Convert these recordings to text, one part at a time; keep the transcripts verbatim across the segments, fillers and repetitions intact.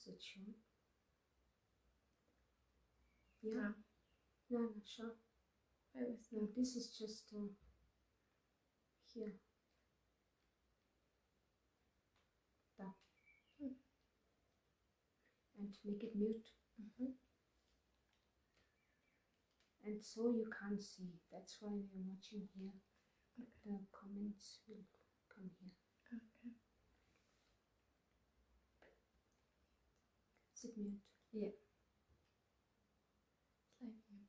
Sit you. Yeah. Ah. No, no, sure. I was No, this is just uh, here. Done. Hmm. And make it mute. Mm-hmm. And so you can't see. That's why we are watching here. Okay. The comments will come here. Okay. Is it mute? Yeah. Slightly mute.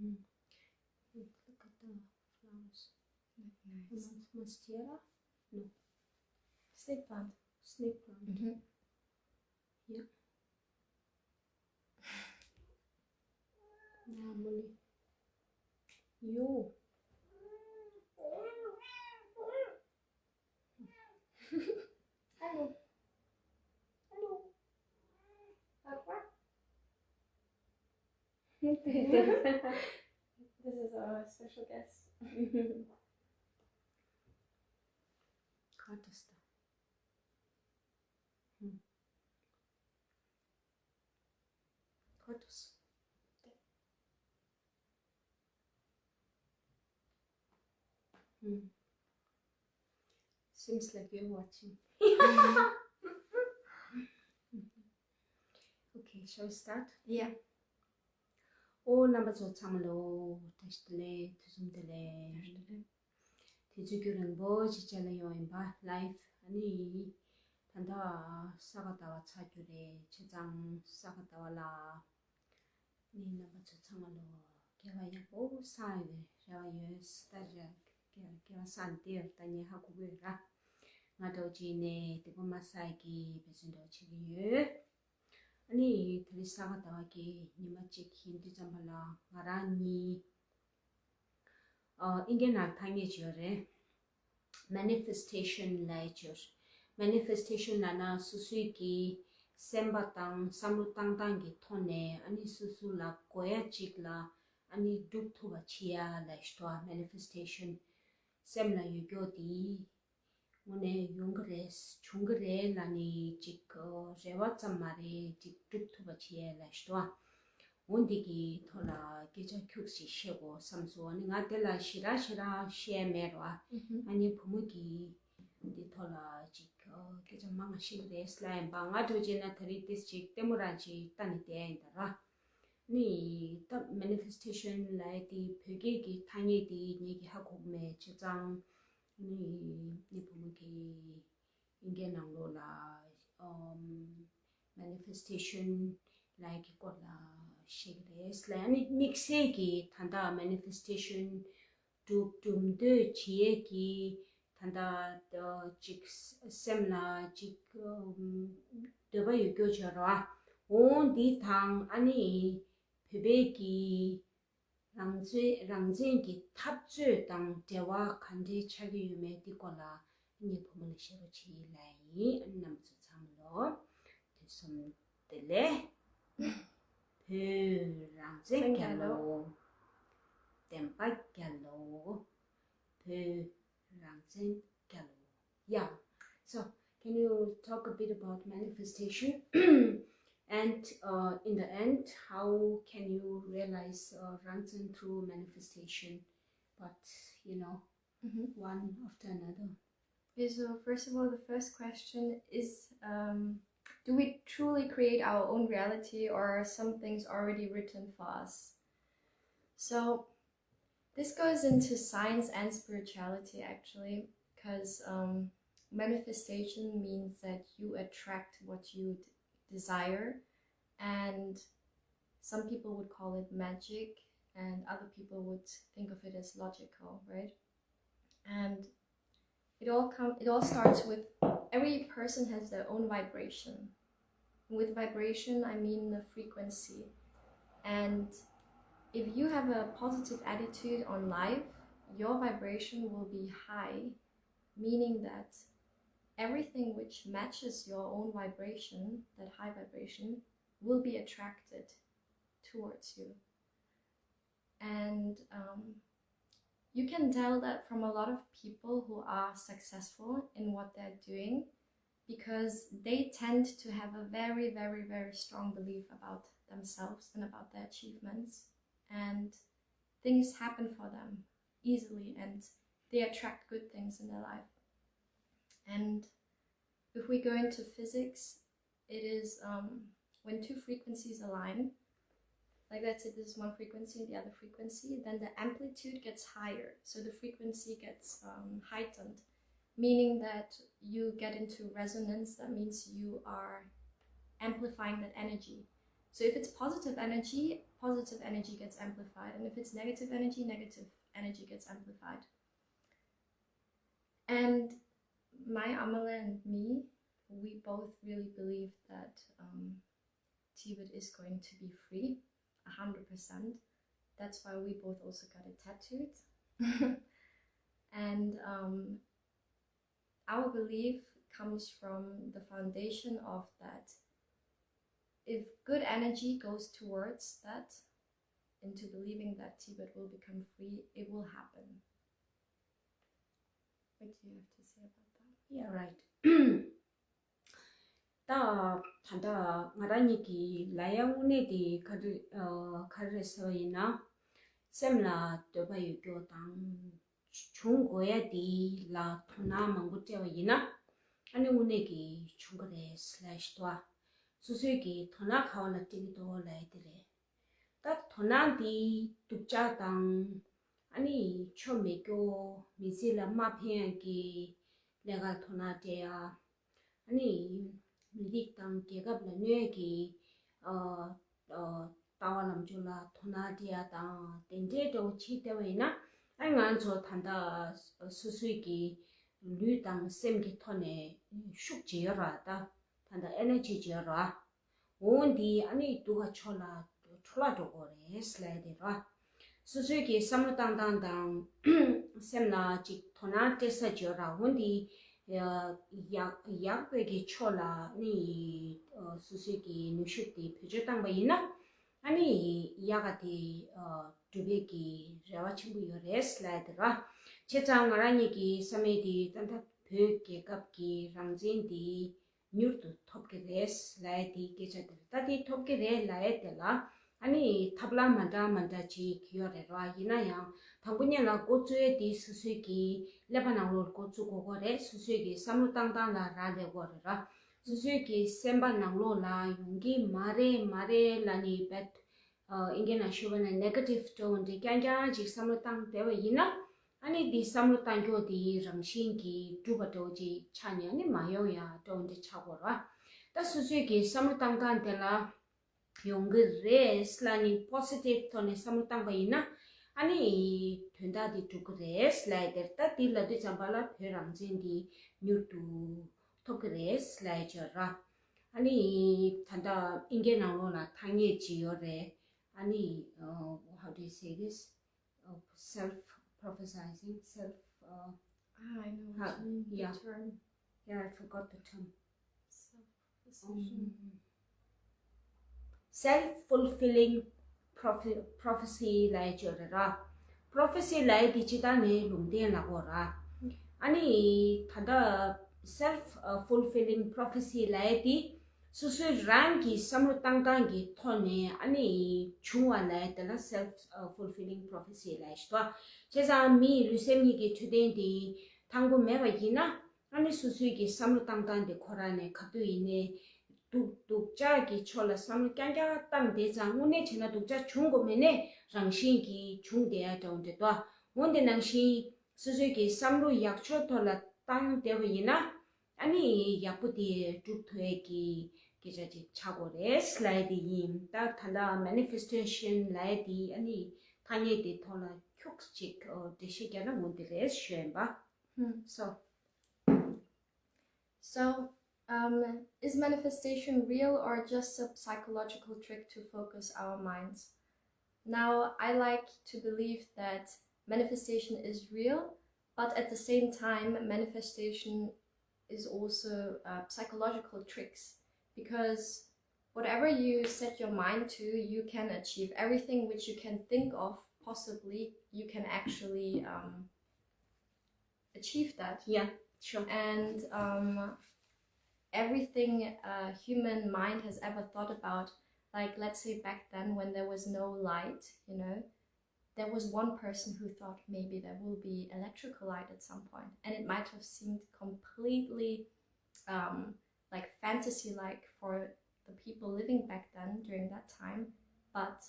Hmm. Look, look at the flowers. Look nice. Mon- Monstera? No. Snake plant. Snake plant. Mm-hmm. Yeah. Normally. You. Hello. Hello. Papa. This is our special guest. Kotesta. Hmm. Kotos. Hmm. Seems like you're watching. Okay, shall we start? Yeah. ཨོ་རྣམ་པ་ཚོ་ཚང་མ་ལོ། བཀྲ་ཤིས་བདེ་ལེགས། དུས་གསུམ་བདེ་ལེགས། དུས་ཚོད་རྒྱུན་རིང་པོ་ཞིག་བྱས་ལ་ཡོང་ཡིན་པ། ལའིབ་ཨ་ནི་ད་ལྟ་ས་ག་ཟླ་བ་ཚར་རྒྱུ་རེད། བྱས་ཙང་ས་ག་ཟླ་བ་ལ་ནི་རྣམ་པ་ཚོ་ཚང་མ་ལོ་དགེ་བ་ཡག་པོ་བསགས་ཡོད་པའི་རེ་བ་ཡོད། ད་རེ་དགེ་བ་བསགས་ནས་བསྡད་ཡོད་ད་ངས་ཧ་གོ་གི་ཡོད་ར། ང་འདྲ་བོ་ཅིག་ནས་སྡིག་པ་མ་བསགས་ཀྱི་འབད་བརྩོན་འདྲ་བོ་བྱེད་ཀྱི་ཡོད། ཨ་ནི་དེ་རིང་ས་ག་ཟླ་བ་གི་ཉི་མ་གཅིག་ཡིན་དུས་ཙམ་པ་ལ་ང་རང་གཉིས་ཨ་ཨིན་སྐད་ནང་ཐ་སྙད་ཅིག་ཡོད་རེད། མེ་ནི་ཕེ་སི་ཊེ་ཤན་ལབ་ཡ་ཅིག་ཡོད་རེད། མེ་ནི་ཕེ་སི་ཊེ་ཤན་ལབ་ན་སོ་སོའི་གི་སེམས་པ་དང་བསམ་བློ་བཏང་སྟངས་ཀྱི་ཐོག་ནས་ཨ་ནི་སོ་སོ་ལ་དགོས་ཡ་ཅིག་ལ་ཨ་ནི་སྒྲུབ་ཐུབ་པ་བྱེད་ཡ་ལབ་ཞིག་འདུག་མེ་ནི་ཕེ་སི་ཊེ་ཤན་སེམས་ལ་ཡོད་རྒྱུ་དེ། དངོས་གནས་ཡོང་གི་རེད། བྱུང་གི་རེད་ལབ་ནས་ཅིག་རེ་བ་ཙམ་མ་རེད། ཅིག་སྒྲུབ་ཐུབ་པ་བྱེད་ཡས་ལབ་ཞིག་འདུག་འོ་འདི་གི་ཐོག་ལ་སྐད་ཆ་ཁྱུག་ཅིག་བཤད་དགོས་བསམ་སོང་། ཨ་ནི་ང་དེ་ལ་ཞེ་དྲག་ཞེ་དྲག་བཤད་མེད་རོ། ཨ་ཨ་ནི་བུ་མོ་གིས་འདི་ཐོག་ལ་ཅིག་སྐད་ཆ་མང་ང་བཤད་ཀྱི་རེད་ལབ་ཡིན་པ། ང་འདྲ་བོ་བྱས་ན་ད་རེས་ཏིས་ཅིག་ལྟད་མོ་རང་ཅིག་ལྟ་ནས་བསྡད་ཡིན་ད་ར། ནི་ད་མེ་ནི་ཕེ་སི་ཊེ་ཤན་ལབ་ཡ་དེ་བོད་སྐད་ཀྱི་ཐ་སྙད་དེ་ངེད་ཀྱིས་ཧ་གོ་གི་མེད། བྱས་ཙང་ནི་ནི་བུ་མོ་གིས་ཨིན་སྐད་ནང་ལོགས་ལ་ཨམ་མེ་ནི་ཕེ་སི་ཊེ་ཤན་ལབ་ཡ་གི་སྐོར་ལ་བཤད་ཀྱི་རེད་ལབ་ཡ། ནི་དམིགས་བསལ་གྱི་ད་ལྟ་མེ་ནི་ཕེ་སི་ཊེ་ཤན་སྒྲུབ་སྒྲུབ་འདོད་བྱེད་ཡས་ཀྱི་ད་ལྟ་ཅིག་སེམས་ལ་ཅིག་འདོད་པ་ཡོད་རྒྱུ་བྱ་རོགས། འོ་འདི་དང་ཨ་ནི་བོད་པའི་གི་རང་བཙན་རང་བཙན་གྱི་འཐབ་རྩོད་དང་འབྲེལ་བ་ག་འདྲའི་ཆགས་ཀྱི་ཡོད་མེད་འདི་སྐོར་ལ་ངས་བུ་མོ་ལ་བཤད་རོགས་བྱེད་ལབ་ཡིན། རྣམ་པ་ཚོ་ཚང་མ་ལོ་དུས་གསུམ་བདེ་ལེགས། བོད་རང་བཙན་རྒྱལ་ལོ། བདེན་པ་རྒྱལ་ལོ། བོད་རང་བཙན་རྒྱལ་ལོ། Yeah. So, can you talk a bit about manifestation? And uh, in the end, how can you realize uh, Rangzen through manifestation? But, you know, one after another. Okay, so first of all, the first question is, um, do we truly create our own reality, or are some things already written for us? So, this goes into science and spirituality, actually, because um, manifestation means that you attract what you d- desire, and some people would call it magic, and other people would think of it as logical, right? And it all come it all starts with, every person has their own vibration. With vibration, I mean the frequency. And if you have a positive attitude on life, your vibration will be high, meaning that everything which matches your own vibration, that high vibration, will be attracted towards you. And um, you can tell that from a lot of people who are successful in what they're doing. because they tend to have a very, very, very strong belief about themselves and about their achievements. And things happen for them easily and they attract good things in their life. And if we go into physics, it is um, when two frequencies align, like let's say this is one frequency, the other frequency, then the amplitude gets higher. So the frequency gets um, heightened, meaning that you get into resonance. That means you are amplifying that energy. So if it's positive energy, positive energy gets amplified. And if it's negative energy, negative energy gets amplified. And my Amala and me, we both really believe that um, Tibet is going to be free, a hundred percent. That's why we both also got it tattooed. And um, our belief comes from the foundation of that if good energy goes towards that, into believing that Tibet will become free, it will happen. What do you have to say about that? Yeah, right. ད་ད་ལྟ་ང་རང་ཉིད་ཀྱི་ལ་ཡ་དངོས་གནས་དེ་ག་རེ་ཨ་ག་རེ་རེད་ཟེར་བ་ཡིན་ན། སེམས་ལ་འདོད་པ་ཡོད་རྒྱུ་དང་བྱུང་དགོས་ཡ་དེ་ལ་དོ་སྣང་མང་པོ་སྤྲད་པ་ཡིན་ན། ཨ་ནི་དངོས་གནས་ཀྱི་བྱུང་གི་རེད་ལབ་ཞིག་འདུག་ཨ། སོ་སོའི་གི་དོ་སྣང་ག་བ་ལ་སྤྲད་ཀྱི་འདུག་ལབ་ཡ་དེ་རེད། ད་དོ་སྣང་དེ་སྡུག་ཅག་དང་། ཨ་ནི་ཆོ་མེད་རྒྱུ། མི་ཚེ་ལ་མ་ཕན་ཡག་གི་ལས་ཀར་དོ་སྣང་སྤྲད་ཡ། ཨ་ནི་མི་རིགས་དང་རྒྱལ་ཁབ་ལ་གནོད་ཡག་གི་ཨ་ཨ་ལྟ་བ་ལམ་སྤྱོད་ལ་དོ་སྣང་སྤྲད་ཡ་དང་དེ་འདྲའི་འདྲ་བོ་བྱེད་བསྡད་པ་ཡིན་ན། ཨ་ནི་ང་ཚོ་ད་ལྟ་སོ་སོའི་གི་ལུས་དང་སེམས་ཀྱི་ཐོག་ནས་ཤུགས་ཅིག་ཡོད་ར། ད་ད་ལྟ་ཨེ་ནར་ཇི་ཅིག་ཡོད་ར། འོ་འདི་ཨ་ནི་སྡུག་ག་ཕྱོགས་ལ་འཕྲོ་བརླག་འགྲོ་གི་རེད་ལབ་ཡ་དེ་ར། སོ་སོའི་གི་བསམ་བློ་བཏང་སྟངས་དང་སེམས་ལ་ཅིག་དོ་སྣང་སྤྲད་ས་ཅིག་ཡོད་ར། འོ་འདི་ཡག་ཡག་པའི་གི་ཕྱོགས་ལ་ཨ་ནི་སོ་སོའི་གི་ནུས་ཤུགས་དེ་བེད་སྤྱོད་བཏང་པ་ཡིན་ན། ཨ་ནི་ཡག་ག་དེ་འགྲུབ་པའི་གི་རེ་བ་ཆེན་པོ་ཡོད་རེད་ལབ་ཡ་དེ་ར། བྱས་ཙང་ང་རང་ཉིད་ཀྱི་བསམ་ཡས་དེ་ད་ལྟ་བོད་རྒྱལ་ཁབ་ཀྱི་རང་བཙན་དེ་མྱུར་དུ་ཐོབ་ཀྱི་རེད་ལབ་ཡ་དེའི་སྐད་ཆ་དེ་རེད། ད་དེ་ཐོབ་ཀྱི་རེད་ལབ་ཡ་དེ་ལ་ཨ་ནི་ཐབས་ལམ་མ་འདྲ་མ་འདྲ་ཅིག་ཡོད་རེད་ར། ཡིན་ན་ཡང་དང་པོ་ཉིད་ལ་འགོ་བཙུགས་ཡ་དེ་སོ་སོའི་གི་ཀླད་པ་ནང་ལོགས་འགོ་བཙུགས་དགོས་ཀྱི་རེད། སོ་སོའི་གི་བསམ་བློ་བཏང་སྟངས་ལ་རག་ལས་ཀྱི་རེད་ར། སོ་སོའི་གི་སེམས་པ་ནང་ལོགས་ལ་ཡོང་གི་མ་རེད་མ་རེད་ལབ་ནི་བེད་ཨ་ཨིན་སྐད་ནང་ཞུས་པ་ན་ནེ་གེ་ཊིབ་འདྲ་བོ་འདྲ་རྐྱང་རྐྱང་ཅིག་བསམ་བློ་བཏང་བསྡད་པ་ཡིན་ན། ཨ་ནི་འདི་བསམ་བློ་བཏང་རྒྱུ་དེ་རང་བཞིན་གྱིས་འགྲུབ་པ་འདྲ་བོ་ཅིག་ཆགས་ནས་ཨ་ནི་མ་ཡོང་ཡ་འདྲ་བོ་འདྲ་ཆགས་ཀྱི་རེད། ད་སོ་སོའི་གི་བསམ་བློ་བཏང་སྟངས་དེ་ལ་ཡོང་གི་རེད་ལབ་ནི་པོ་སི་ཊིབ་ཐོག་ནས་བསམ་བློ་བཏང་པ་ཡིན་ན། ཨ་ནི་དོན་དག་དེ་འགྲུབ་ཀྱི་རེད་ལབ་ཡ་དེ། ད་དེ་ལབ་དུས་ཙམ་པ་ལ་བོད་རང་བཙན་དེ་མྱུར་དུ་ཐོབ་ཀྱི་རེད་ལབ་ཡ་ཅིག་ཡོད་ར། ཨ་ནི་ད་ལྟ་ཨིན་སྐད་ནང་ལོགས་ལ་ཐ་སྙད་ཅིག་ཡོད་རེད། ཨ་ནི་uh, how do you say this? Uh, self prophesying, self uh, Ah, I know what you mean. The term. Yeah, I forgot the term. Self-precision. Um, self fulfilling prophe- prophecy ལབ་ཡ་ཅིག་ཡོད་རེད་ར། པོ་རོ་ཕེ་སི་ལབ་ཡ་དེ་སྤྱིར་བཏང་ནས་ལུང་བསྟན་ལབ་ཀྱི་ཡོད་ར། ཨ་ནི་ད་ལྟ་self fulfilling prophecy ལབ་ཡ་དེ་སོ་སོའི་རང་གི་བསམ་བློ་བཏང་སྟངས་ཀྱི་ཐོག་ནས་ཨ་ནི་བྱུང་བ་ལབ་ཡ་དེ་ལ་self fulfilling prophecy ལབ་ཡ་ཞིག་འདུག་བྱས་ཙང་མིའི་ལུས་སེམས་གཉིས་ཀྱི་འཕྲོད་བསྟེན་དེ་ཐང་པོ་མེད་པ་ཡིན་ན། ཨ་ནི་སོ་སོའི་གི་བསམ་བློ་བཏང་སྟངས་དེ་ཁོ་རང་ནས་ག་དུས་ཡིན་ནའི་སྡུག་སྡུག་ཅག་གི་ཕྱོགས་ལ་བསམ་བློ་རྐྱང་རྐྱང་བཏང་བསྡད་ཙང་། དངོས་གནས་བྱས་ན་སྡུག་ཅག་བྱུང་དགོས་མེད་ནའི་རང་བཞིན་གྱིས་བྱུང་བསྡད་ཡ་འདྲ་བོ་འདྲ་འདུག་འོ་དེ་ནང་བཞིན་སོ་སོའི་གི་བསམ་བློ་ཡག་ཕྱོགས་ཐོག་ལ་བཏང་བསྡད་པ་ཡིན་ན། ཨ་ནི་ཡག་པོ་དེ་འགྲུབ་ཐུབ་ཡས་ཀྱི་སྐད་ཆ་ཅིག་ཆགས་ཀྱི་ཡོད་རེད་ལབ་ཡ་དེ་ཡིན། ད་ད་ལྟ་མེ་ནི་ཕེ་སི་ཊེ་ཤན་ལབ་ཡ་དེ་ཨ་ནི་ཐ་སྙད་དེ་ཐོག་ལ་ཁྱུག་ཅིག་འགྲེལ་བཤད་རྒྱག་ན་འོ་དེ་རེད་ཞུ་ཡིན་པ། Hmm. So, so um, is manifestation real or just a psychological trick to focus our minds? Now, I like to believe that manifestation is real, but at the same time, manifestation is also uh, psychological tricks, because whatever you set your mind to, you can achieve. Everything which you can think of, possibly, you can actually um, achieve that. Yeah, sure. And um, everything a human mind has ever thought about. Like, let's say back then when there was no light, you know, there was one person who thought maybe there will be electrical light at some point, and it might have seemed completely um, like fantasy like for the people living back then during that time. But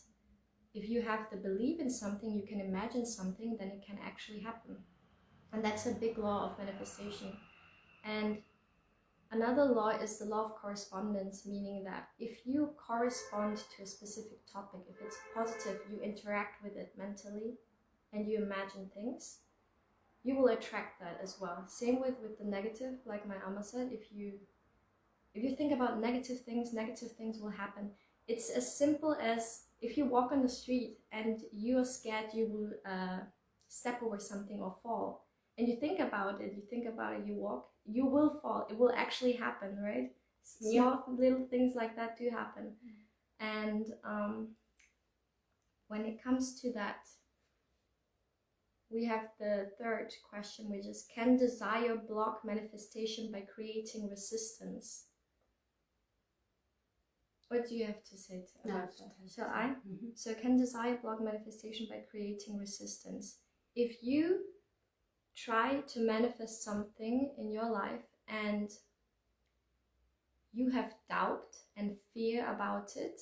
if you have the belief in something, you can imagine something, then it can actually happen. And that's a big law of manifestation. And another law is the law of correspondence, meaning that if you correspond to a specific topic, if it's positive, you interact with it mentally and you imagine things, you will attract that as well. Same with with the negative, like my ama said, if you if you think about negative things, negative things will happen. It's as simple as if you walk on the street and you are scared you will uh, step over something or fall, and you think about it, you think about it, you walk, you will fall. It will actually happen, right? Yeah. Small little things like that do happen. And um, when it comes to that, we have the third question, which is, can desire block manifestation by creating resistance? What do you have to say to, about that? Shall I? Mm-hmm. So, can desire block manifestation by creating resistance? If you try to manifest something in your life and you have doubt and fear about it,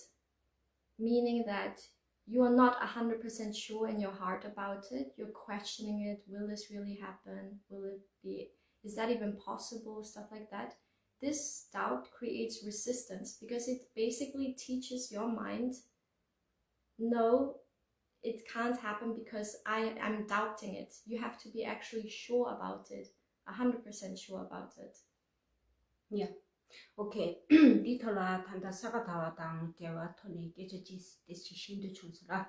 meaning that you are not one hundred percent sure in your heart about it, you're questioning it, will this really happen? Will it be, is that even possible? Stuff like that. This doubt creates resistance because it basically teaches your mind, no, it can't happen because I am doubting it. You have to be actually sure about it, one hundred percent sure about it. Yeah. Okay. འདི་ཐོག་ལ་ད་ལྟ་ས་ག་ཟླ་བ་དང་འབྲེལ་བ་ཐོག་ནས་སྐད་ཆ་ཅིག་དེ་ཅིག་ཤེས་འདོད་བྱུང་སོང་ར།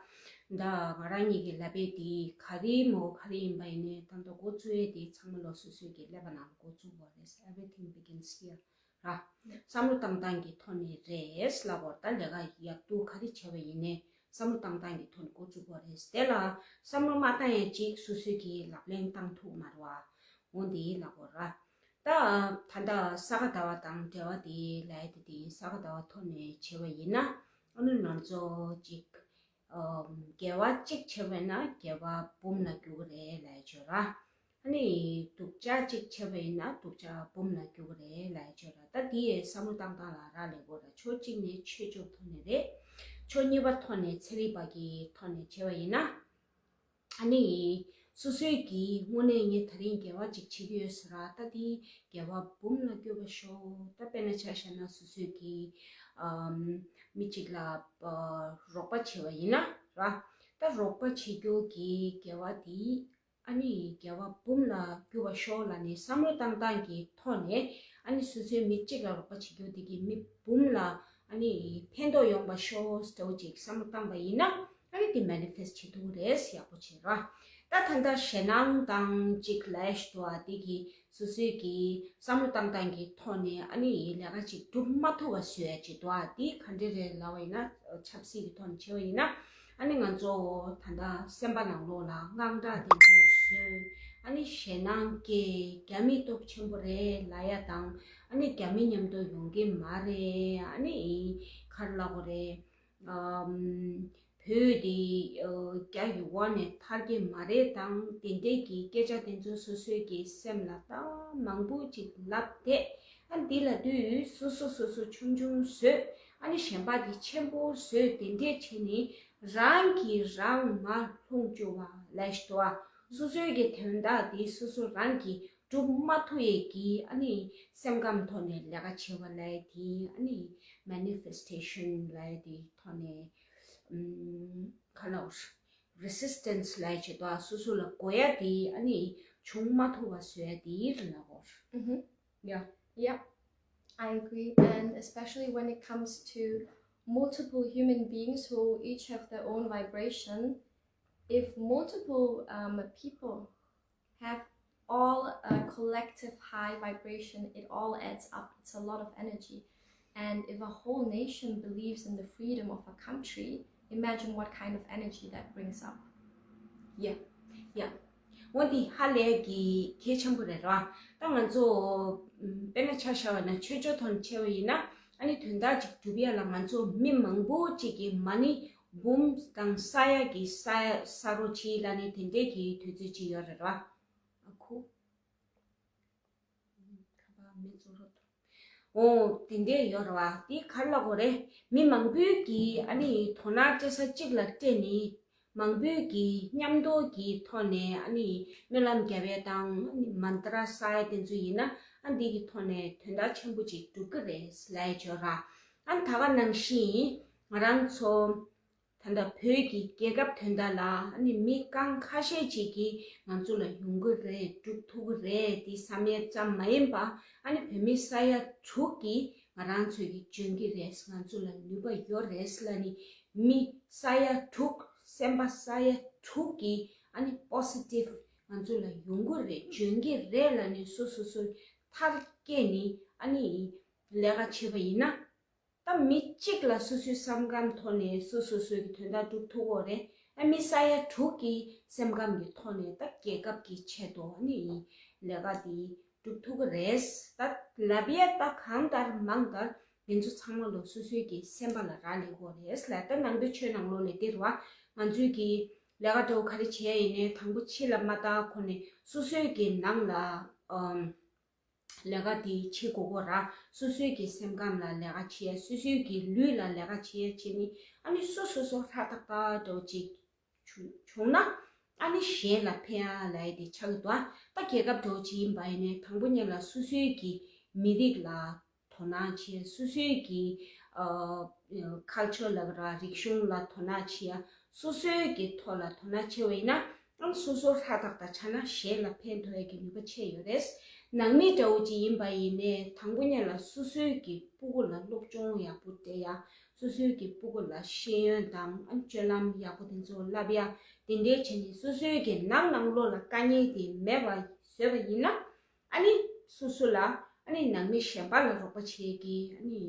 ད་ང་རང་ཉིད་ཀྱི་ལབ་པའི་དེ་ག་རེ་མོ་ག་རེ་ཡིན་པ་ཡིན་ནའི་ད་ལྟ་འགོ་བཙུགས་ཡས་དེ་ཚང་མ་ལོ་སོ་སོའི་གི་ཀླད་པ་ནང་འགོ་བཙུགས་དགོས་རེད། Everything begins here. ར། བསམ་བློ་བཏང་སྟངས་ཀྱི་ཐོག་ནས་རེད་ལབ་དགོས་རེད། ད་ལས་ཀ་ཡག་སྡུག་ག་རེ་བྱས་པ་ཡིན་ནའི་བསམ་བློ་བཏང་སྟངས་ཀྱི་ཐོག་ནས་འགོ་བཙུགས་དགོས་རེད། དེ་ལ་བསམ་བློ་མ་བཏང་ཡས་ཅིག་སོ་སོའི་གི་ལག་ལེན་བཏང་ཐུབ་མ་རེད་བ། འོ་འདི་ལབ་དགོས་ར། ད་ད་ལྟ་ས་ག་ཟླ་བ་དང་འབྲེལ་བ་དེ་ལབ་ཡས་དེ་དེ་ས་ག་ཟླ་བ་ཐོག་ནས་བྱས་པ་ཡིན་ན་ཨ་ནི་ང་ཚོ་ཅིག་ཨམ། དགེ་བ་གཅིག་བྱས་པ་ཡིན་ན་དགེ་བ་འབུམ་ལ་འགྱུར་གི་རེད་ལབ་ཡས་ཅིག་ཡོད་ར། ཨ་ནི་སྡུག་ཅག་གཅིག་བྱས་པ་ཡིན་ན་སྡུག་ཅག་འབུམ་ལ་འགྱུར་གི་རེད་ལབ་ཡས་ཅིག་ཡོད་ར། ད་དེ་ཡས་བསམ་བློ་བཏང་སྟངས་ལ་རག་ལས་དགོས་ར། ཕྱོགས་གཅིག་ནས་ཆོས་ཕྱོགས་ཐོག་ནས་རེད། ཕྱོགས་གཉིས་པ་ཐོག་ནས་ཚན་རིག་པ་གི་ཐོག་ནས་བྱས་པ་ཡིན་ན། ཨ་ནི་སོ་སོའི་གི་དངོས་གནས་ངས་ད་རིང་དགེ་བ་ཅིག་བྱེད་ཀྱི་ཡོད་ཟེར་ར། ད་དེ་དགེ་བ་འབུམ་ལ་འགྱུར་བ་ཤོག་ད་དཔེར་ན་ཆ་བཞག་ན་སོ་སོའི་གི་ཨམ། མི་གཅིག་ལ་ཨ། རོགས་པ་བྱས་པ་ཡིན་ན་ར། ད་རོགས་པ་བྱེད་རྒྱུ་གི་དགེ་བ་དེ་ཨ་ནི་དགེ་བ་འབུམ་ལ་འགྱུར་བ་ཤོག་ལབ་ནས་བསམ་བློ་བཏང་སྟངས་ཀྱི་ཐོག་ནས་ཨ་ནི་སོ་སོའི་མི་གཅིག་ལ་རོགས་པ་བྱེད་རྒྱུ་དེ་གི་མི་འབུམ་ལ་ཨ་ནི་ཕན་ཐོགས་ཡོང་བ་ཤོག་འདྲ་བོ་ཅིག་བསམ་བློ་བཏང་པ་ཡིན་ན་ཨ་ནི་དེ་མེ་ནི་ཕེ་སི་ཊི་བྱེད་ཐུབ་ཀྱི་རེད། ཡག་པོ་བྱེད་ར། ད་ད་ལྟ་ཞེད་སྣང་དང་ཅིག་ལབ་ཡས་ཅིག་འདུག་ཨ། དེ་གི་སོ་སོའི་གི་བསམ་བློ་བཏང་སྟངས་ཀྱི་ཐོག་ནས་ཨ་ནི་ལས་ཀ་ཅིག་སྒྲུབ་མ་ཐུབ་པ་བཟོ་ཡས་ཅིག་འདུག་ཨ། དེ་ག་འདྲ་རེད་ལབ་པ་ཡིན་ན་ཆབ་སྲིད་ཀྱི་ཐོག་ནས་བྱས་པ་ཡིན་ན་ཨ་ནི་ང་ཚོ་ད་ལྟ་སེམས་པ་ནང་ལོགས་ལ་དངངས་སྐྲག་དེ་ཚོ་བཟོས། ཨ་ནི་ཞེད་སྣང་སྐྱེ། རྒྱ་མི་སྟོབས་ཆེན་པོ་རེད་ལབ་ཡ་དང་ཨ་ནི་རྒྱ་མི་མཉམ་དུ་ཡོང་གི་མ་རེད། ཨ་ནི་ག་རེ་ལབ་དགོས་རེད། ཨམ། བོད་དེ་ཨ། རྒྱ་ཡི་འོག་ནས་ཐར་གྱི་མ་རེད་དང་དེ་འདྲའི་གི་སྐད་ཆ་དེ་ཚོ་སོ་སོའི་གི་སེམས་ལ་ད་མང་པོ་ཅིག་ལབ་བསྡད། ཨ། འདི་ལབ་དུས་སོ་སོ་སོ་སོ་ཆུང་ཆུང་བཟོས། ཨ་ནི་གཞན་པ་དེ་ཆེན་པོ་བཟོས། དེ་འདྲས་བྱས་ནས་རང་གིས་རང་མར་ལྷུང་བཅུག་པ་ལབ་ཡས་ཅིག་འདུག་ཨ། སོ་སོའི་གི་དོན་དག་དེ་སོ་སོ་རང་གིས་སྒྲུབ་མ་ཐུབ་ཡས་ཀྱི་ཨ་ནི་སེམས་ཁམས་ཐོག་ནས་ལས་ཀ་བྱེད་པ་ལབ་ཡས་དེ་ཨ་ནི་མེ་ནི་ཕེ་སི་ཊེ་ཤན་ལབ་ཡས་དེ་ཐོག་ནས་ཨམ། ག་ལབ་དགོས་རེད། རི་སི་སི་ཊེན་སི་ལབ་ཡས་ཅིག་འདུག་ཨ། སོ་སོ་ལ་དགོས་ཡ་དེ་ཨ་ནི་བྱུང་མ་ཐུབ་པ་བཟོ་ཡ་དེ་རེད་ལབ་དགོས་རེད། Yeah. Yeah, I agree. And especially when it comes to multiple human beings who each have their own vibration, if multiple um, people have all a collective high vibration, it all adds up. It's a lot of energy. And if a whole nation believes in the freedom of a country, imagine what kind of energy that brings up. Yeah, yeah. འོ་འདི་ཧ་ལས་ཀྱི་གལ་ཆེན་པོ་རེད་ར། ད་ང་ཚོ་དཔེར་ན་ཆ་བཞག་པ་ན་ཆོས་ཕྱོགས་ཐོག་ནས་བྱས་པ་ཡིན་ན། ཨ་ནི་དོན་དག་ཅིག་སྒྲུབ་ཡ་ལ་ང་ཚོ་མི་མང་པོ་ཅིག་གི་མ་ཎི་འབུམ་དང་ས་ཡ་གི་ས་ཡ་ས་རོ་ཆི་ལ་ནི་དེ་འདྲས་ཀྱི་དུས་ཚོད་ཅིག་ཡོད་རེད་ར། ཨ་ཁུ། ཁ་པར་མི་ཚོ་རོ། འོ་དེ་འདྲས་ཡོད་རེད་བ། དེ་ག་རེ་ལབ་དགོས་རེད། མི་མང་པོས་ཀྱིས་ཨ་ནི་དོ་སྣང་སྤྲད་ས་གཅིག་ལ་སྤྲད་ནས། མང་པོས་ཀྱིས་མཉམ་དུ་གི་ཐོག་ནས་ཨ་ནི་སྨོན་ལམ་རྒྱབ་ཡས་དང་ཨ་ནི་མན་ཏྲ་བསགས་ཡས་དེ་ཚོ་ཡིན་ན། ཨ་འདི་གི་ཐོག་ནས་དོན་དག་ཆེན་པོ་ཅིག་འགྲུབ་ཀྱི་རེད་ལབ་ཡས་བྱོས་ར། ཨ་ནི་ད་ག་ནང་བཞིན་ང་རང་ཚོ་ད་ལྟ་བོད་ཀྱི་རྒྱལ་ཁབ་དོན་དག་ལ་ཨ་ནི་མི་རྐང་ཁ་ཤས་ཅིག་གིས་ང་ཚོ་ལ་ཡོང་གི་རེད། སྒྲུབ་ཐུབ་ཀྱི་རེད། དེ་བསམ་ཡས་ཙམ་མ་ཡིན་པ། ཨ་ནི་བོད་མི་ས་ཡ་དྲུག་གིས་ང་རང་ཚོ་གི་འཇོན་གྱི་རེད། ང་ཚོ་ལ་ནུས་པ་ཡོད་རེད་ལབ་ནི། མི་ས་ཡ་དྲུག་སེམས་པ་ས་ཡ་དྲུག་གིས་ཨ་ནི་པོ་སི་ཊིབ་ང་ཚོ་ལ་ཡོང་གི་རེད། འཇོན་གྱི་རེད་ལབ་ནི་སོ་སོ་སོའི་མཐར་སྐྱེལ་ནི་ཨ་ནི་ལས་ཀ་བྱེད་པ་ཡིན་ན། ད་མི་གཅིག་ལ་སོ་སོའི་སེམས་ཁམས་ཐོག་ནས་སོ་སོ་སོའི་གི་དོན་དག་སྒྲུབ་ཐུབ་ཀྱི་རེད། ཨ་མི་ས་ཡ་དྲུག་གི་སེམས་ཁམས་ཀྱི་ཐོག་ནས་ད་རྒྱལ་ཁབ་ཀྱི་ཆེད་དུ་ཨ་ནི་ལས་ཀ་དེ་སྒྲུབ་ཐུབ་ཀྱི་རེད། ད་ལབ་ཡས་ད་གང་ལྟར་མང་ལྟར་དེ་ཚོ་ཚང་མ་ལོ་སོ་སོའི་གི་སེམས་པ་ལ་རག་ལས་དགོས་རེད་ལ། ད་ནང་པའི་ཆོས་ནང་ལོགས་ལས་དེ་རུ་བ་ང་ཚོའི་གི་ལས་ཀ་འདྲ་བོ་ག་རེ་བྱས་ཡིན་ནའི་དང་པོ་ཕྱི་ལ་མ་བལྟ་གོང་ནས་སོ་སོའི་གི་ནང་ལ་ཨམ། ལས་ཀ་དེ་བྱེད་དགོས་ཀྱི་ར། སོ་སོའི་གི་སེམས་ཁམས་ལ་ལས་ཀ་བྱེད། སོ་སོའི་གི་ལུས་ལ་ལས་ཀ་བྱེད་བྱེད་ནི། ཨ་ནི་སོ་སོ་སོ་ཧྲ་ཏག་ཏག་འདྲ་བོ་ཅིག་བྱུང་བྱུང་ན། ཨ་ནི་གཞན་ལ་ཕན་ཡ་ལབ་ཡ་དེ་ཆགས་ཀྱི་འདུག་ཨ་ད་རྒྱལ་ཁབ་འདྲ་བོ་ཅིག་ཡིན་པ་ཡིན་ནའི་དང་པོ་ཉིད་ལ་སོ་སོའི་གི་མི་རིགས་ལ་དོ་སྣང་བྱེད། སོ་སོའི་གི་ཨ་ཁལ་ཅར་ལབ་ར། རིག་གཞུང་ལ་དོ་སྣང་བྱེད་ཡ། སོ་སོའི་གི་ཐོག་ལ་དོ་སྣང་བྱེད་པ་ཡིན་ན། ཨང་སོ་སོ་ཧྲ་ཏག་ཏག་ཆགས་ན་གཞན་ལ་ཕན་ཐོགས་ཡ་གི་ནུས་པ་ཆེ་ཡོད་རེད། ནང་མི་འདྲ་བོ་ཅིག་ཡིན་པ་ཡིན་ནའི་དང་པོ་ཉིད་ལ་སོ་སོའི་གི་སྤུ་གུ་ལ་སློབ་སྦྱོང་ཡག་པོ་སྤྲད་ཡ། སོ་སོའི་གི་སྤུ་གུ་ལ་ཤེས་ཡོན་དང་ཨ་སྤྱོད་ལམ་ཡག་པོ་དེ་ཚོ་བསླབ་ཡ། དེ་འདྲའི་བྱས་ནས་སོ་སོའི་གི་ནང་ནང་ལོགས་ལ་དཀའ་ངལ་དེ་མེད་པ་བཟོས་པ་ཡིན་ན། ཨ་ནི་སོ་སོ་ལ་ཨ་ནི་ནང་མི་གཞན་པ་ལ་རོགས་པ་བྱེད་ཀྱི་ཨ་ནི་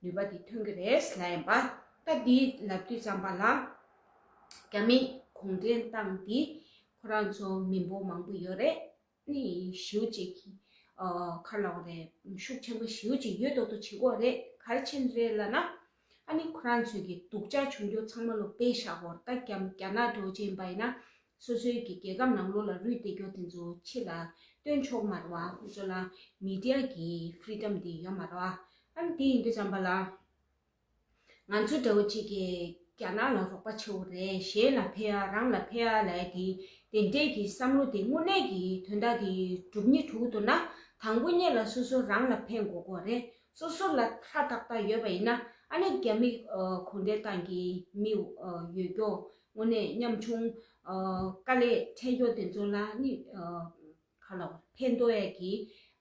ནུས་པ་དེ་ཐོན་གྱི་རེད་ལབ་ཡིན་པ། ད་འདི་ལབ་དུས་ཙམ་པ་ལ་རྒྱ་མི་གུང་ཁྲན་ཏང་འདི་ཁོ་རང་ཚོ་མི་འབོར་མང་པོ་ཡོད་རེད། ཨ་ནི་ཞེ་པོ་ཅིག་གི་ཨ་ག་རེ་ལབ་དགོས་རེད། ཤུགས་ཆེན་པོ་ཞེ་པོ་ཅིག་ཡོད་མདོག་མདོག་བྱེད་ཀྱི་ཡོད་རེད། ག་རེ་བྱས་ནས་རེད་ལབ་ན། ཨ་ནི་ཁོ་རང་ཚོས་ཀྱི་སྡུག་ཅག་བྱུང་རྒྱུ་ཚང་མ་ལོ་དཔེ་བཞག་གོ། ད་རྒྱ་རྒྱ་ནག་འདྲ་བོ་ཅིག་ཡིན་པ་ཡིན་ན། སོ་སོའི་གི་རྒྱལ་ཁབ་ནང་ལོགས་ལ་རུས་བསྡད་རྒྱུ་དེ་ཚོ་ཕྱི་ལ་སྟོན་ཆོག་མ་རེད་བ། ཁོ་ཚོ་ལ་མི་ཌི་ཡ་གི་ཕི་རི་ཌམ་དེ་ཡོད་མ་རེད་བ། ཨ་ནི་དེ་ཡིན་དུས་ཙམ་པ་ལ། ང་ཚོ་འདྲ་བོ་ཅིག་གིས་རྒྱ་ནག་ལ་རོགས་པ་བྱེད་དགོས་རེད། གཞན་ལ་ཕན་ཡ་རང་ལ་ཕན་ཡ་ལབ་ཡ་དེ་དེ་འདྲས་ཀྱི་བསམ་བློ་དེ་དངོས་གནས་ཀྱི་དོན་དག་དེ་སྒྲུབ་སྙིང་བྲོ་གི་འདུག་ན། དང་པོ་ཉིད་ལ་སོ་སོ་རང་ལ་ཕན་དགོས་ཀྱི་རེད། སོ་སོ་ལ་ཧྲ་ཏག་ཏག་ཡོད་པ་ཡིན་ན། ཨ་ནི་རྒྱ་མི་ཨ་གུང་ཁྲན་ཏང་གི་མི་ཨ་ཡོད་རྒྱུ་དངོས་གནས་ཉམ་ཆུང་ཨ་དཀའ་ལས་འཕྲད་རྒྱུ་དེ་ཚོ་ལ་ནི་ཨ་ག་ལ་ཕན་ཐོགས་ཡ་གི་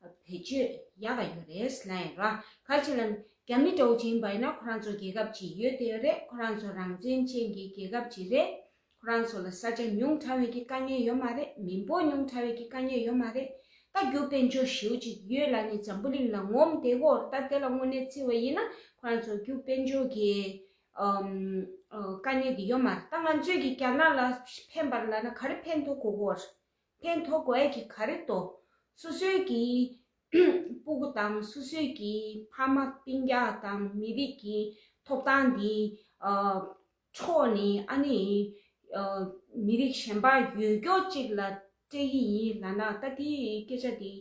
བེད་སྤྱོད་ཡག་ག་ཡོད་རེད་ལབ་ཡིན་ར། ག་ཅི་ལབ་ན་རྒྱ་མི་འདྲ་བོ་ཅིག་ཡིན་པ་ཡིན་ན་ཁོ་རང་ཚོ་རྒྱལ་ཁབ་ཅིག་ཡོད་དེ་ཡོད་རེད། ཁོ་རང་ཚོ་རང་བཙན་ཅན་གྱི་རྒྱལ་ཁབ་ཅིག་རེད། ཁོ་རང་ཚོ་ལ་ས་ཆ་ཉུང་དྲགས་པའི་གི་དཀའ་ངལ་ཡོད་མ་རེད། མི་འབོར་ཉུང་དྲགས་པའི་གི་དཀའ་ངལ་ཡོད་མ་རེད། ད་རྒྱུ་དཔལ་འབྱོར་ཞེ་པོ་ཅིག་ཡོད་ལབ་ནས་འཛམ་བུ་གླིང་ལ་ངོམ་བསྡད་ཀྱི་ཡོད་རེད། ད་དེ་ལ་དངོས་གནས་བརྩི་བ་ཡིན་ན་ཁོ་རང་ཚོ་རྒྱུ་དཔལ་འབྱོར་གྱི་ཨམ་ཨ་དཀའ་ངལ་དེ་ཡོད་མ་རེད། ད་ང་ཚོས་ཀྱི་རྒྱ་ནག་ལ་ཕན་པར་ལབ་ན་ག་རེ་ཕན་ཐོགས་དགོས་ཀྱི་ཡོད་རེད། ཕན་ཐོགས་དགོས་ཡ་གི་ག་རེ་འདུག་སོ་སོའི་གི་སྤུ་གུ་དང་སོ་སོའི་གི་ཕ་མ་སྤུན་ཀྱག་དང་མི་རིགས་ཀྱི་ཐོབ་ཐང་འདི་ཨ་འཕྲོག་ནས། ཨ་ནི་ཨ་མི་རིགས་གཞན་པ་ཡོད་རྒྱུ་གཅིག་ལ་སྤྲད་ཀྱི་ཡིན་ལབ་ན། ད་དེའི་སྐད་ཆ་དེ་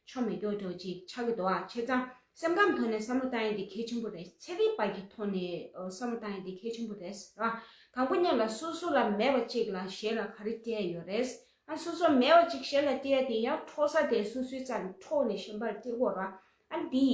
ཆོ་མེད་རྒྱུ་འདྲ་ཅིག་ཆགས་ཀྱི་འདུག་ཨ། བྱས་ཙང་སེམས་ཁམས་ཐོག་ནས་བསམ་བློ་བཏང་ཡ་དེ་གལ་ཆེན་པོ་རེད། ཚན་རིག་པ་གི་ཐོག་ནས་ཨ་བསམ་བློ་བཏང་ཡ་དེ་གལ་ཆེན་པོ་རེད་ར། དང་པོ་ཉིད་ལ་སོ་སོ་ལ་མེད་པ་གཅིག་ལ་གཞན་ལ་ག་རེ་སྤྲད་ཡ་ཡོད་རེད། ཨ་སོ་སོ་མེད་པ་གཅིག་གཞན་ལ་སྤྲད་ཡ་དེ་ཡང་འཕྲོག་ས་དེ་སོ་སོའི་རྩ་ནས་འཕྲོག་ནས་གཞན་པར་སྤྲད་དགོས་ར། ཨ་འདི་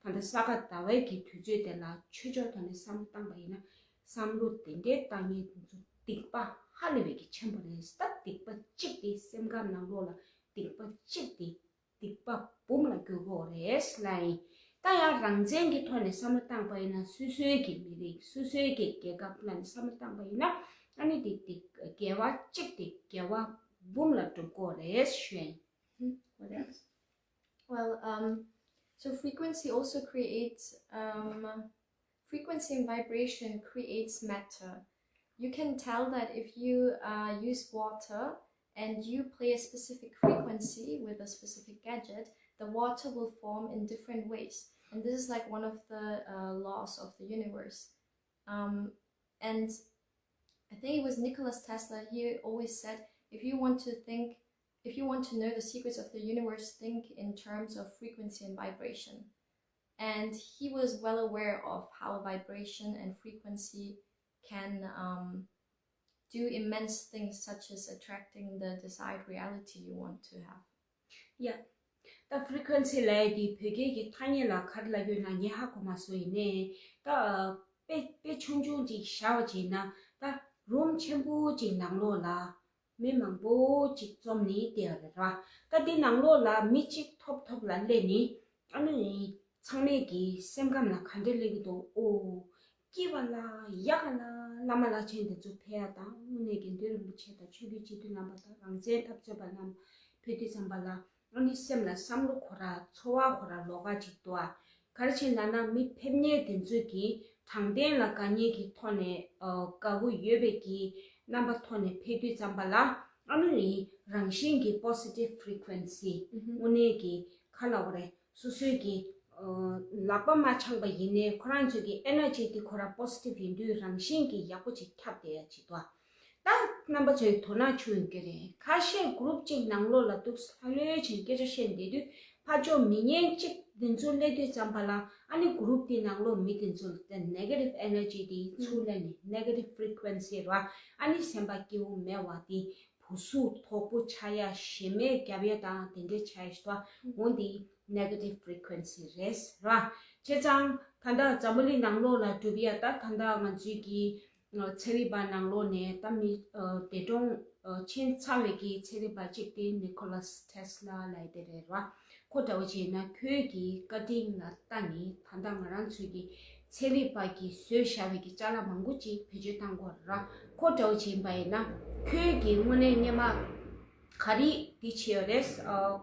ད་ལྟ་ས་ག་ཟླ་བའི་གི་དུས་ཚོད་དེ་ལ་ཆོས་ཕྱོགས་ཐོག་ནས་བསམ་བློ་བཏང་པ་ཡིན་ན། བསམ་བློ་དེ་འདྲའི་བཏང་མཁན་དེ་ཚོ་སྡིག་པ་ཧ་ལས་པའི་གི་ཆེན་པོ་རེད། ད་སྡིག་པ་གཅིག་དེ་སེམས་ཁམས་ནང་ལོགས་ལ་སྡིག་པ་གཅིག་དེ་སྡིག་པ་འབུམ་ལ་འགྱུར་གྱི་ཡོད་རེད་ལབ་ཡིན། ད་ཡང་རང་བཙན་གྱི་ཐོག་ནས་བསམ་བློ་བཏང་པ་ཡིན་ན། སོ་སོའི་གི་མི་རིགས། སོ་སོའི་གི་རྒྱལ་ཁབ་ལ་ནས་བསམ་བློ་བཏང་པ་ཡིན་ན། ཨ་ནི་དེ་དེ་དགེ་བ་གཅིག་དེ་དགེ་བ་འབུམ་ལ་འགྲུབ་ཀྱི་ཡོད་རེད་ཞུ་ཡིན། What else? Well, um, so frequency also creates, um, frequency and vibration creates matter. You can tell that if you uh, use water and you play a specific frequency with a specific gadget, the water will form in different ways. And this is like one of the uh, laws of the universe. Um, and I think it was Nicholas Tesla, he always said, if you want to think, if you want to know the secrets of the universe, think in terms of frequency and vibration. And he was well aware of how vibration and frequency can um, do immense things, such as attracting the desired reality you want to have. Yeah. ད་ཕི་རི་ཁུ་ཝེན་སི་ལབ་ཡ་དེ་བོད་སྐད་ཀྱི་ཐ་སྙད་ལ་ག་རེ་ལབ་ཡོད་ན་ངས་ཧ་གོ་མ་སོང་། ཡིན་ནའི་ད་དཔེ་དཔེ་ཆུང་ཆུང་ཅིག་བཞག་པ་བྱས་ན་ད་རུམ་ཆེན་པོ་ཅིག་ནང་ལོགས་ལ་མི་མང་པོ་ཅིག་འཛོམས་ནས་བསྡད་ཡོད་རེད་ར། ད་འདི་ནང་ལོགས་ལ་མི་གཅིག་ཐོབ་ཐོབ་ལ་སླེབས་ནས་ཨ་ནི་ཚང་མས་ཀྱི་སེམས་ཁམས་ལ་ག་འདྲ་སླེབས་ཀྱི་འདུག་ཨོ། སྐྱིད་པ་ལ་ཡག་ག་ལ་བླ་མ་བླ་ཆེན་དེ་ཚོ་ཕེབས་ཡ་དང་དངོས་གནས་དགེ་འདུན་རིན་པོ་ཆེ་དང་ཆོས་བརྒྱུད་སྤྱི་འཐུས་རྣམ་པ་དང་རང་བཙན་འཐབ་རྩོད་པ་རྣམས་ཕེབས་དུས་ཙམ་པ་ལ་ཨ་ནི་སེམས་ལ་བསམ་བློ་ཁོ་ར་ཚོར་བ་ཁོ་ར་ལོགས་ཀ་ཅིག་འདུག་ཨ། ག་རེ་བྱས་ན་ན་མི་ཕེབས་མཁན་དེ་ཚོས་ཀྱི་དྲང་བདེན་ལ་དགའ་ཉེ་གི་ཐོག་ནས་ཨ་དགའ་པོ་ཡོད་པའི་གི་རྣམ་པ་ཐོག་ནས་ཕེབས་དུས་ཙམ་པ་ལ་ཨ་ནི་རང་བཞིན་གྱི་positive frequency དངོས་གནས་ཀྱི་ག་ལབ་དགོས་རེད། སོ་སོའི་གི་ལག་པ་མ་འཆང་པ་ཡིན་ནའི་ཁོ་རང་ཚོའི་གི་ཨེ་ནར་ཇི་དེ་ཁོ་རང་པོ་སི་ཊིབ་ཡིན་དུས་རང་བཞིན་གྱི་ཡག་པོ་ཅིག་ཁྱབ་བསྡད་ཡ་ཅིག་འདུག་ཨ། ད་རྣམ་པ་ཚོའི་དོ་སྣང་བྱུང་ཡོད་ཀྱི་རེད། ཁ་ཤས་གུ་རུབ་གཅིག་ནང་ལོགས་ལ་འདུག་ལྷ་ལྷོད་ཅིག་སྐད་ཆ་བཤད་བསྡད་དུས་ཕར་ཕྱོགས་མི་ངན་གཅིག་འདི་ཚོ་སླེབས་དུས་ཙམ་པ་ལ་ཨ་ནི་གུ་རུབ་དེའི་ནང་ལོགས་མི་དེ་ཚོ་ལ་ནེ་གེ་ཊིབ་ཨེ་ནར་ཇི་དེ་ཚུར་སླེབས་ནས་ནེ་གེ་ཊིབ་ཕི་རི་ཁུ་ཝེན་སི་རེད་བ། ཨ་ནི་སེམས་པ་སྐྱིད་པོ་མེད་པ་དེ། བུ་གཟུགས་དོག་པོ་ཆགས་ཡ་ཞེ་མེར་རྒྱབ་ཡ་དང་དེ་འདྲའི་ཆགས་ཡ་ཞིག་འདུག་འོ་འདི་negative frequency རེད་ར། བྱས་ཙང་ད་ལྟ་འཛམ་བུ་གླིང་ནང་ལོགས་ལ་གྲུབ་ཡ་ད་ད་ལྟ་ང་ཚོའི་གི་ཚན་རིག་པ་ནང་ལོགས་ནས་ད་མི་འདས་གྲོངས་ཕྱིན་ཚར་བའི་གི་ཚན་རིག་པ་གཅིག་དེ་Nicholas Tesla ལབ་ཡ་དེ་རེད་ར། ཁོ་འདྲ་བོ་བྱས་ན་ཁོའི་གི་བཀའ་དྲིན་ལ་བལྟ་ནི་ད་ལྟ་ང་རང་ཚོའི་གི་ཚན་རིག་པ་གིས་བཟོས་བཞག་པའི་གི་ཅ་ལག་མང་པོ་ཅིག་བེད་སྤྱོད་བཏང་དགོས་ར། ཁོ་འདྲ་བོ་བྱས་པ་ཡིན་ན་ཁོའི་གི་དངོས་གནས་སྔོན་མ་ག་རེ་འདི་བྱས་ཡོད་རེད།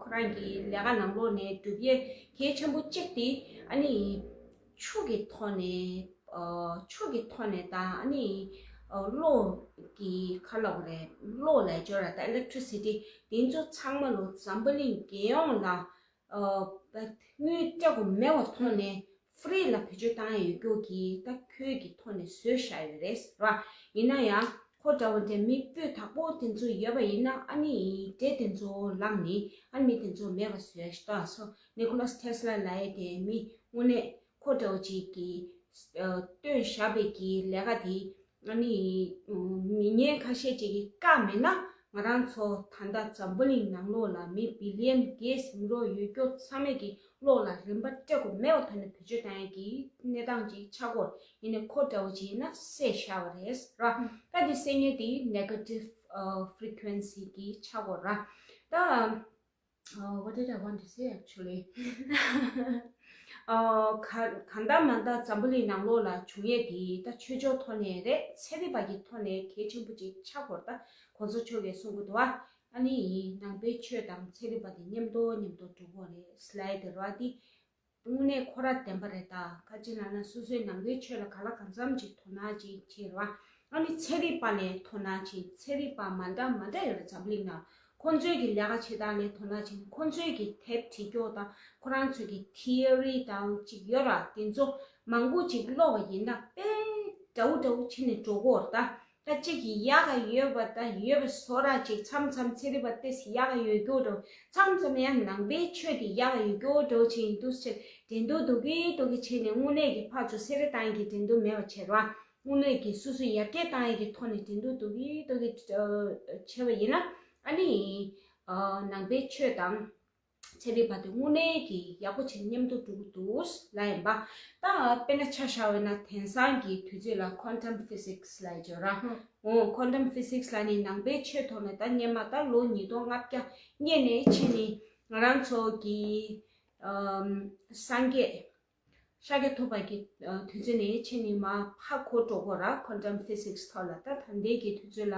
ཁོ་རང་གི་ལས་ཀ་ནང་ལོགས་ནས་གྲུབ་འབྲས་གལ་ཆེན་པོ་གཅིག་དེ་ཨ་ནི་ཆུ་གི་ཐོག་ནས་ཆུ་གི་ཐོག་ནས་དང་ཨ་ནི་གློག་གི་ཁ་ལོག་རེད། གློག་ལས་སྦྱོར་ར་དང་electricity དེ་ཚོ་ཚང་མ་ལོ་འཛམ་བུ་གླིང་རྒྱལ་ཡོངས་ལ་དངུལ་སྤྲད་དགོས་མེད་པའི་ཐོག་ནས་ཧྥི་རི་ལ་བེད་སྤྱོད་བཏང་ཡ་ཡོད་རྒྱུ་གི་ད་ཁོའི་གི་ཐོག་ནས་བཟོས་བཞག་ཡོད་རེད་ར། ཡིན་ན་ཡང་ཁོ་འདྲ་བོ་འདྲ་མི་སྤུས་དག་པོ་དེ་ཚོ་ཡོད་པ་ཡིན་ན་ཨ་ནི་འདྲེ་དེ་ཚོ་ལངས་ནས་ཨ་ནི་མི་དེ་ཚོ་མེད་པ་བཟོས་ཤག་ད་སོ་Nicholas Tesla ལབ་ཡ་དེ་མི་དངོས་གནས་ཁོ་འདྲ་བོ་ཅིག་གི་བཏོན་བཞག་པའི་གི་ལས་ཀ་དེ། ཨ་ནི། མི་ངན་ཁ་ཤས་ཅིག་གིས་བཀག་མེད་ན་ང་རང་ཚོ་ད་ལྟ་འཛམ་བུ་གླིང་ནང་ལོགས་ལ་མི་བི་ལི་ཡན་བརྒྱད་ཟིན་རོགས་ཡོད་རྒྱུ་ཚང་མས་ཀྱི་གློག་ལ་རིན་པ་སྤྲད་དགོས་མེད་པ་ཐོག་ནས་བེད་སྤྱོད་བཏང་ཡས་ཀྱི་གནས་སྟངས་ཅིག་ཆགས་ཀྱི་ཡོད་རེད། ཡིན་ནའི་ཁོ་འདྲ་བོ་ཅིག་ཡིན་ན་བསད་བཞག་པ་རེད་ར། ད་དེ་བསད་ཉེས་དེ་negative frequency གི་ཆགས་ཀྱི་ཡོད་ར། ད། Uh, what did I want to say actually? གང་ལྟར་མ་ལྟར་འཛམ་བུ་གླིང་ནང་ལོགས་ལ་བྱུང་ཡས་དེ་ད་ཆོས་ཕྱོགས་ཐོག་ནས་རེད། ཚན་རིག་པ་གི་ཐོག་ནས་གལ་ཆེན་པོ་ཅིག་ཆགས་ཀྱི་ཡོད་རེད། ད་གོང་ས་མཆོག་གིས་གསུང་གི་འདུག་བ། ཨ་ནི་ནང་པའི་ཆོས་དང་ཚན་རིག་པ་དེ་མཉམ་དུ་མཉམ་དུ་འགྲོ་གི་ཡོད་རེད་ལབ་ཡས་དེ་རེད་བ། དེ་དངོས་གནས་ཁོ་ར་བདེན་པ་རེད། ད་ཁ་ཅིག་ལབ་ན་སོ་སོའི་ནང་པའི་ཆོས་ལ་གང་ལ་གང་འཚམ་ཅིག་དོ་སྣང་ཅིག་བྱེད་རེད་བ། ཨ་ནི་ཚན་རིག་པ་ལ་དོ་སྣང་བྱེད། ཚན་རིག་པ་མ་འདྲ་མ་འདྲ་ཡོད་རེད་འཛམ་གླིང་ནང་། ཁོང་ཚོའི་གི་ལས་ཀ་བྱེད་སྟངས་ལ་དོ་སྣང་བྱེད། ཁོང་ཚོའི་གི་དེབ་བྲིས་རྒྱུ་དང་ཁོ་རང་ཚོའི་གི་ཐི་ཨོ་རི་དང་ཅིག་ཡོད་ར། དེ་ཚོ་མང་པོ་ཅིག་ཀློག་པ་ཡིན་ན་དཔེ་འདྲ་བོ་འདྲ་བོ་བྱེད་ནས་འགྲོ་གི་ཡོད་རེད་ད། ད་གཅིག་གིས་ཡག་ག་ཡོད་པ་ད་ཡོད་པ་བཟོ་ར་ཅིག་མཚམས་མཚམས་ཚན་རིག་པ་ཏོག་ཙམ་ཡག་ག་ཡོད་རྒྱུ་འདྲ་བོ། མཚམས་མཚམས་ཡང་ནང་པའི་ཆོས་དེ་ཡག་ག་ཡོད་རྒྱུ་འདྲ་བོ་བྱེད་ཡིན་འདུག་ཟེར་འགྲན་བསྡུར་འདུག་གི་འདུག་གི་བྱས་ནས་དངོས་གནས་ཀྱི་ཕར་ཚུར་སེ་ར་བཏང་གི་འགྲན་བསྡུར་མེད་པ་བྱས་ར། དངོས་གནས་ཀྱི་སོ་སོ་ཡར་རྒྱས་བཏང་ཡས་ཀྱི་ཐོག་ནས་འགྲན་བསྡུར་འདུག་གི་འདུག་གི་བྱས་པ་ཡིན་ན་ཨ་ནི་ནང་པའི་ཆོས་དང་། ཚན་རིག་པ་དེ་དངོས་གནས་ཀྱི་ཡག་པོ་བྱས་མཉམ་དུ་འགྲོ་གི་འདུག་ལབ་ཡིན་པ། ད་དཔེར་ན་ཆ་བཞག་པ་ཡིན་ན་དེང་སང་གི་དུས་ཚོད་ལ་quantum physics ལབ་ཡོད་ར། འོ་quantum physics ལབ་ནི་ནང་པའི་ཆོས་ཐོག་ནས་ད་སྔོན་མ་ད་ལོ་ཉིས་སྟོང་ལྔ་བརྒྱ་སྔོན་ནས་ཕྱིན་ནས་ང་རང་ཚོ་གི་སངས་རྒྱས་ཤཱཀྱ་ཐུབ་པ་གི་དུས་ཚོད་ནས་ཕྱིན་ནས་མར་ཧ་གོ་འགྲོ་གི་ཡོད་ར། quantum physics ཐོག་ལ། ད་ད་ལྟའི་གི་དུས་ཚོད་ལ་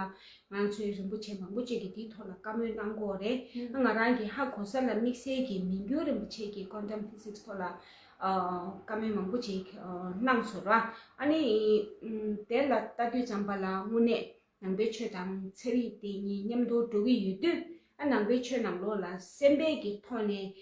ང་ཚོའི་རིན་པོ་ཆེ་མང་པོ་ཅིག་གིས་དེའི་ཐོག་ལ་བཀའ་མོལ་གནང་གི་ཡོད་རེད། ང་རང་གིས་ཧ་གོ་ས་ལ་དམིགས་བསལ་གྱི་མི་འགྱུར་རིན་པོ་ཆེ་གིས་quantum physics ཐོག་ལ་བཀའ་མོལ་མང་པོ་ཅིག་གནང་སོང་ར། ཨ་ནི་དེ་ལ་ལྟ་དུས་ཙམ་པ་ལ་དངོས་གནས་ ནང་པའི་ཆོས་དང་ཚན་རིག་དེ་གཉིས་མཉམ་དུ་འགྲོ་གི་ཡོད་དུས། ཨ་ནང་པའི་ཆོས་ནང་ལོགས་ལ་སེམས་པའི་གི་ཐོག་ནས་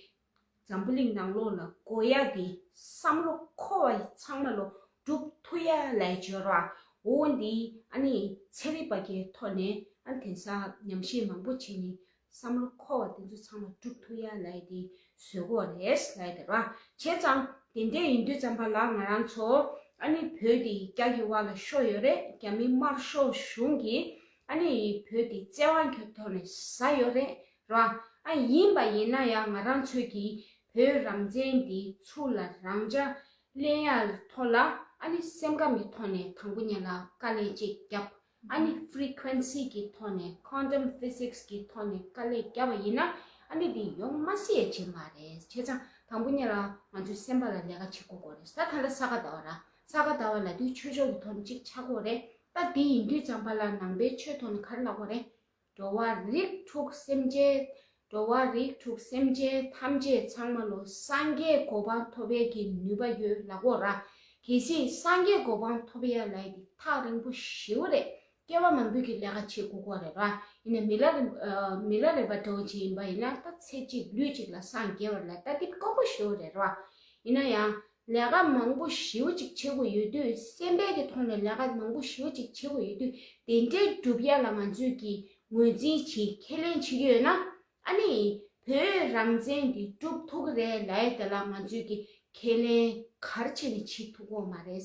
འཛམ་བུ་གླིང་ནང་ལོགས་ལ་དགོས་ཡ་དེ་བསམ་བློ་འཁོར་བ་ཚང་མ་ལོ་སྒྲུབ་ཐུབ་ཡ་ལ་སྦྱོར་བ། འོ་འདི་ཨ་ནི་ཚན་རིག་པ་གི་ཐོག་ནས་ཨ་ནི་དེང་སང་ཉམས་ཞིབ་མང་པོ་བྱས་ནས་བསམ་བློ་འཁོར་བ་དེ་ཚོ་ཚང་མ་སྒྲུབ་ཐུབ་ཡ་ལ་དེ་བཟོ་དགོས་རེད་ལ་དེ་ར། བྱས་ཙང་དེ་འདྲ་ཡིན་དུས་ཙམ་པ་ལ་ང་རང་ཚོ་ཨ་ནི་བོད་དེ་རྒྱ་གི་བར་ལ་ཤོར་ཡོད་རེད། རྒྱ་མི་དམར་ཤོག་གཞུང་གིས་ཨ་ནི་བོད་དེ་བཙན་དབང་གི་ཐོག་ནས་ཟ་ཡོད་རེད་ར། ཨ་ཡིན་པ་ཡིན་ན་ཡང་ང་རང་ཚོས་ཀྱིས་བོད་རང་བཙན་དེ་ཚུར་ལ་རང་འཇགས་ལེན་ཡ་ཐོག་ལ་ཨ་ནི་སེམས་ཁམས་ཀྱི་ཐོག་ནས་དང་པོ་ཉིད་ལ་དཀའ་ལས་ཅིག་བརྒྱབ། ཨ་ནི་frequency་གི་ཐོག་ནས་quantum physics་གི་ཐོག་ནས་དཀའ་ལས་བརྒྱབ་པ་ཡིན་ན་ཨ་ནི་འདི་ཡོང་མ་སྲིད་ཡ་ཅིག་མ་རེད། བྱས་ཙང་དང་པོ་ཉིད་ལ་ང་ཚོའི་སེམས་པ་ལ་ལས་ཀ་བྱེད་དགོས་དགོས་རེད། ད་ད་ལྟ་ས་ག་ཟླ་བ་ར། ས་ག་ཟླ་བ་ལ་དུས་ཆོས་ཕྱོགས་ཀྱི་ཐོག་ནས་ཅིག་ཆགས་དགོས་རེད། ད་འདི་ཡིན་དུས་ཙམ་པ་ལ་ནང་པའི་ཆོས་ཐོག་ནས་ག་རེ་ལབ་དགོས་རེད། འགྲོ་བ་རིགས་དྲུག་སེམས་ཅན། འགྲོ་བ་རིགས་དྲུག་སེམས་ཅན་ཐམས་ཅད་ཚང་མ་ལོ་སངས་རྒྱས་གོ་འཕང་ཐོབ་པའི་གི་ནུས་པ་ཡོད་ལབ་དགོས་ར། གལ་སྲིད་སངས་རྒྱས་གོ་འཕང་ཐོབ་ཡ་ལ་ཡི་ཐག་རིང་པོ་ཞེ་པོ་རེད། སྐྱེ་བ་མང་པོའི་གི་ལས་ཀ་བྱེད་དགོས་ཀྱི་རེད་ར། ཡིན་ན་མི་ལ་རེ་ཨ་མི་ལ་རེ་བ་འདྲ་བོ་ཅིག་ཡིན་པ་ཡིན་ན་ད་ཚེ་གཅིག་ལུས་གཅིག་ལ་སངས་རྒྱས་པ་ལ་ད་འདི་དཀོན་པོ་ཞེ་པོ་རེད་ར། ཡིན་ན་ཡང་ལས་ཀ་མང་པོ་ཞེ་པོ་ཅིག་བྱེད་དགོས་ཡོད་དུས། སེམས་པའི་གི་ཐོག་ནས་ལས་ཀ་མང་པོ་ཞེ་པོ་ཅིག་བྱེད་དགོས་ཡོད་དུས། དེ་འདྲའི་སྒྲུབ་ཡ་ལ་ང་ཚོས་ཀྱི་ངོས་འཛིན་བྱེད་ཁས་ལེན་བྱེད་ཀྱི་ཡོད་ན། ཨ་ནི་བོད་རང་བཙན་འདི་སྒྲུབ་ཐུབ་ཀྱི་རེད་ལབ་ཡ་དེ་ལ་ང་ཚོས་ཀྱི་ཁས་ལེན་ག་རེ་བྱས་ནས་བྱེད་ཐུབ་ཀྱི་ཡོད་མ་རེད།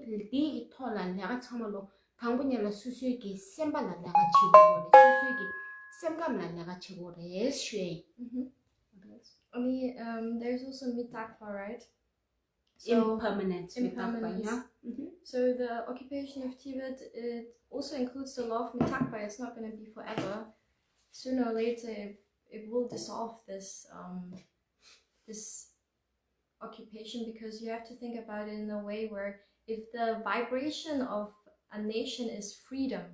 དེ་དེའི་ཐོག་ལ་ལས་ཀ་ཚང་མ་ལོ་དང་པོ་ཉིད་ལ་སོ་སོའི་གི་སེམས་པ་ལ་ལས་ཀ་བྱེད་དགོས་རེད། སོ་སོའི་གི་སེམས་ཁམས་ལ་ལས་ཀ་བྱེད་དགོས་རེད་ཞུ་ཡ་ཡིན། Mm-hmm. I mean, um, there's also Mitakpa, right? So, impermanence, Mitakpa, impermanence. Yeah. Mm-hmm. So the occupation of Tibet, it also includes the law of Mitakpa. It's not gonna be forever. Sooner or later, it, it will dissolve this, um, this occupation, because you have to think about it in a way where if the vibration of a nation is freedom,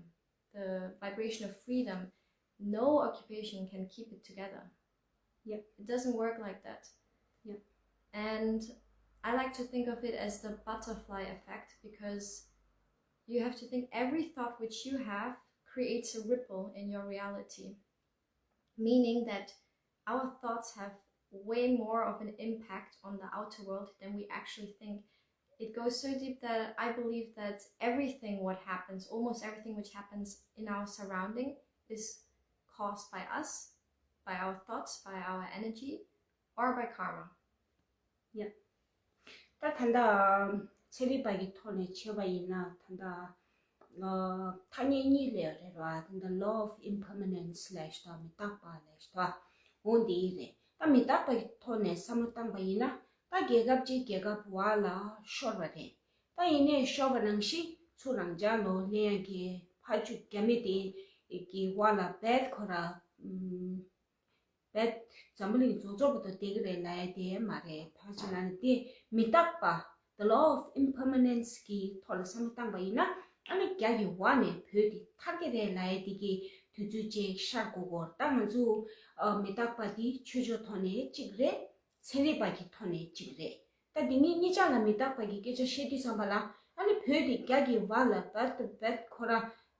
the vibration of freedom, no occupation can keep it together. Yep. It doesn't work like that. Yep. And I like to think of it as the butterfly effect, because you have to think every thought which you have creates a ripple in your reality, meaning that our thoughts have way more of an impact on the outer world than we actually think. It goes so deep that I believe that everything what happens, almost everything which happens in our surrounding, is caused by us, by our thoughts, by our energy, or by karma. Yeah. ད་ད་ལྟ་ཚན་རིག་པ་གི་ཐོག་ནས་བྱས་པ་ཡིན་ན། ད་ལྟ་ཨ་ཐ་སྙད་གཉིས་ལབ་རེད་བ། ད་ལྟ་law of impermanence་ལབ་ཞིག་དང་མི་རྟག་པ་ལབ་ཞིག་དང་། འོ་འདི་རེད། ད་མི་རྟག་པ་གི་ཐོག་ནས་བསམ་བློ་བཏང་པ་ཡིན་ན། ད་རྒྱལ་ཁབ་གཅིག་རྒྱལ་ཁབ་བར་ལ་ཤོར་བ་རེད། ད་ཡིན་ནའི་ཤོར་བ་ནང་བཞིན་ཚུར་རང་འཇགས་ལོ་ལེན་ཡག་གི་ཕར་ཚུར་རྒྱ་མི་དེ་གི་བར་ལ་རྦད་ཁོ་ར་ཨམ། རྦད་འཛམ་བུ་གླིང་རྫོགས་རྫོགས་བར་དུ་བསྡད་ཀྱི་རེད་ལབ་ཡ་དེ་མ་རེད། ཕལ་ཆེར་ལ་ནི་དེ་མི་རྟག་པ། The law of impermanence་གི་ཐོག་ལ་བསམ་བློ་བཏང་པ་ཡིན་ན། ཨ་ནི་རྒྱ་གི་བར་ནས་བོད་དེ་ཐར་གྱི་རེད་ལབ་ཡ་དེ་གི་དུས་ཚོད་ཅིག་ཤར་དགོས་སྐོར། ད་ང་ཚོ་ཨ་མི་རྟག་པ་དེ་ཆོས་ཕྱོགས་ཐོག་ནས་གཅིག་རེད། ཚན་རིག་པ་གི་ཐོག་ནས་གཅིག་རེད། ད་འདི་གཉིས་གཉིས་ཆ་ལ་མི་རྟག་པ་གི་སྐད་ཆ་བཤད་དུས་ཙམ་པ་ལ། ཨ་ནི་བོད་དེ་རྒྱ་གི་བར་ལ་རྦད་དེ་རྦད་ཁོ་ར་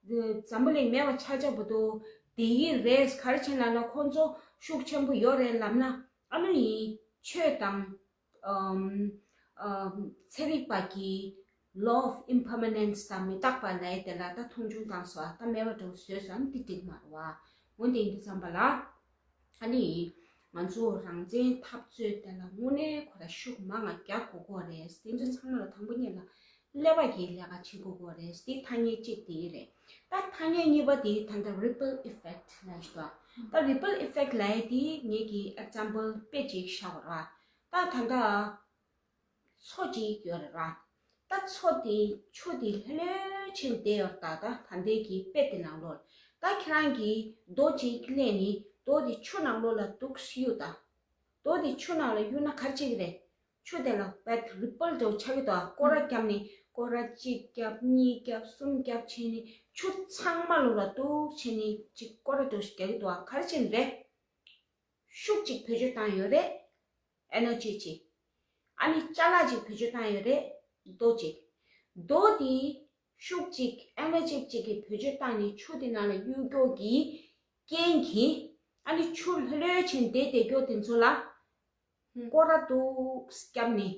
འཛམ་བུ་གླིང་མེད་པ་ཆགས་ཆགས་བར་དུ་བསྡད་ཀྱི་རེད། ག་རེ་བྱས་ན་ལ་ཁོང་ཚོ་ཤུགས་ཆེན་པོ་ཡོད་རེད་ལབ་ན། ཨ་ནི་ཡིན་ཆོས་དང་ཨམ་ཨམ་ཚན་རིག་པ་གི་law of impermanence་དང་མི་རྟག་པ་ལབ་ཡ་དེ་ལ་ད་མཐོང་ཆུང་བཏང་སོང་། ཨ་ད་མེད་པ་འདྲ་བོ་བཟོས་སོང་། ཨ་ནི་དེ་འགྲིག་མ་རེད་བ། འོན་ཏེ་ཡིན་དུས་ཙམ་པ་ལ། ཨ་ནི། ང་ཚོ་རང་བཙན་འཐབ་རྩོད་དེ་ལ་དངོས་གནས་ཁོ་ར་ཤུགས་མང་ང་རྒྱག་དགོས་ཀྱི་རེད། དེ་ཚོ་ཚང་མ་ལ་དང་པོ་ཉིད་ལ་ཀླད་པ་གི་ལས་ཀ་བྱེད་དགོས་ཀྱི་རེད། དེ་ཐ་སྙད་གཅིག་དེ་རེད། ད་ཐ་སྙད་གཉིས་པ་དེ་ད་ལྟ་ripple effect་ལབ་ཞིག་འདུག་ད་ripple effect་ལབ་ཡ་དེ་ངེད་ཀྱིས་example་དཔེ་ཅིག་བཞག་པ་རེད། ད་ད་ལྟ། མཚོ་གཅིག་ཡོད་རེད་བ། ད་མཚོ་དེ་ཆུ་དེ་ལྷོད་ལྷོད་བྱས་བསྡད་ཡོད་རེད། ད་ད་ད་ལྟའི་གི་དཔེ་དེ་ནང་ལོགས། ད་ཁྱེད་རང་གིས་རྡོ་གཅིག་གླས་ནས་རྡོ་དེ་ཆུ་ནང་ལོགས་ལ་འདུག་གཡུགས་ད། རྡོ་དེ་ཆུ་ནང་ལ་གཡུགས་ན་ག་རེ་བྱེད་ཀྱི་རེད། ཆུ་དེ་ལ་རྦད་ripple་འདྲ་བོ་ཆགས་ཀྱི་འདུག་སྐོར་ར་བརྒྱབ་ནས་སྐོར་ར་གཅིག་བརྒྱབ་གཉིས་བརྒྱབ་གསུམ་བརྒྱབ་བྱས་ནས་ཆུ་ཚང་མ་ལོགས་ལ་འདུག་བྱས་ནས་ཅིག་སྐོར་ར་འདྲ་བོ་ཞིག་རྒྱག་གི་འདུག་ག་རེ་བྱེད་ཀྱི་རེད། ཤུགས་གཅིག་བེད་སྤྱོད་བཏང་ཡོད་རེད། ཨེ་ནར་ཇི་ཅིག་ཨ་ནི་ཅ་ལག་ཅིག་བེད་སྤྱོད་བཏང་ཡོད་རེད། རྡོ་ཅིག་རྡོ་དེ་ ཤུགས་གཅིག་ཨེ་ནར་ཇི་གཅིག་གིས་བེད་སྤྱོད་བཏང་ནས་ཆུ་དེ་ནང་ལ་གཡུག་རྒྱུ་གི་རྐྱེན་གྱིས་ཨ་ནི་ཆུ་ལྷོད་ལྷོད་བྱས་བསྡད་བསྡད་རྒྱུ་དེ་ཚོ་ལ་ཧུམ། སྐོར་ར་འདུག་བརྒྱབ་ནས།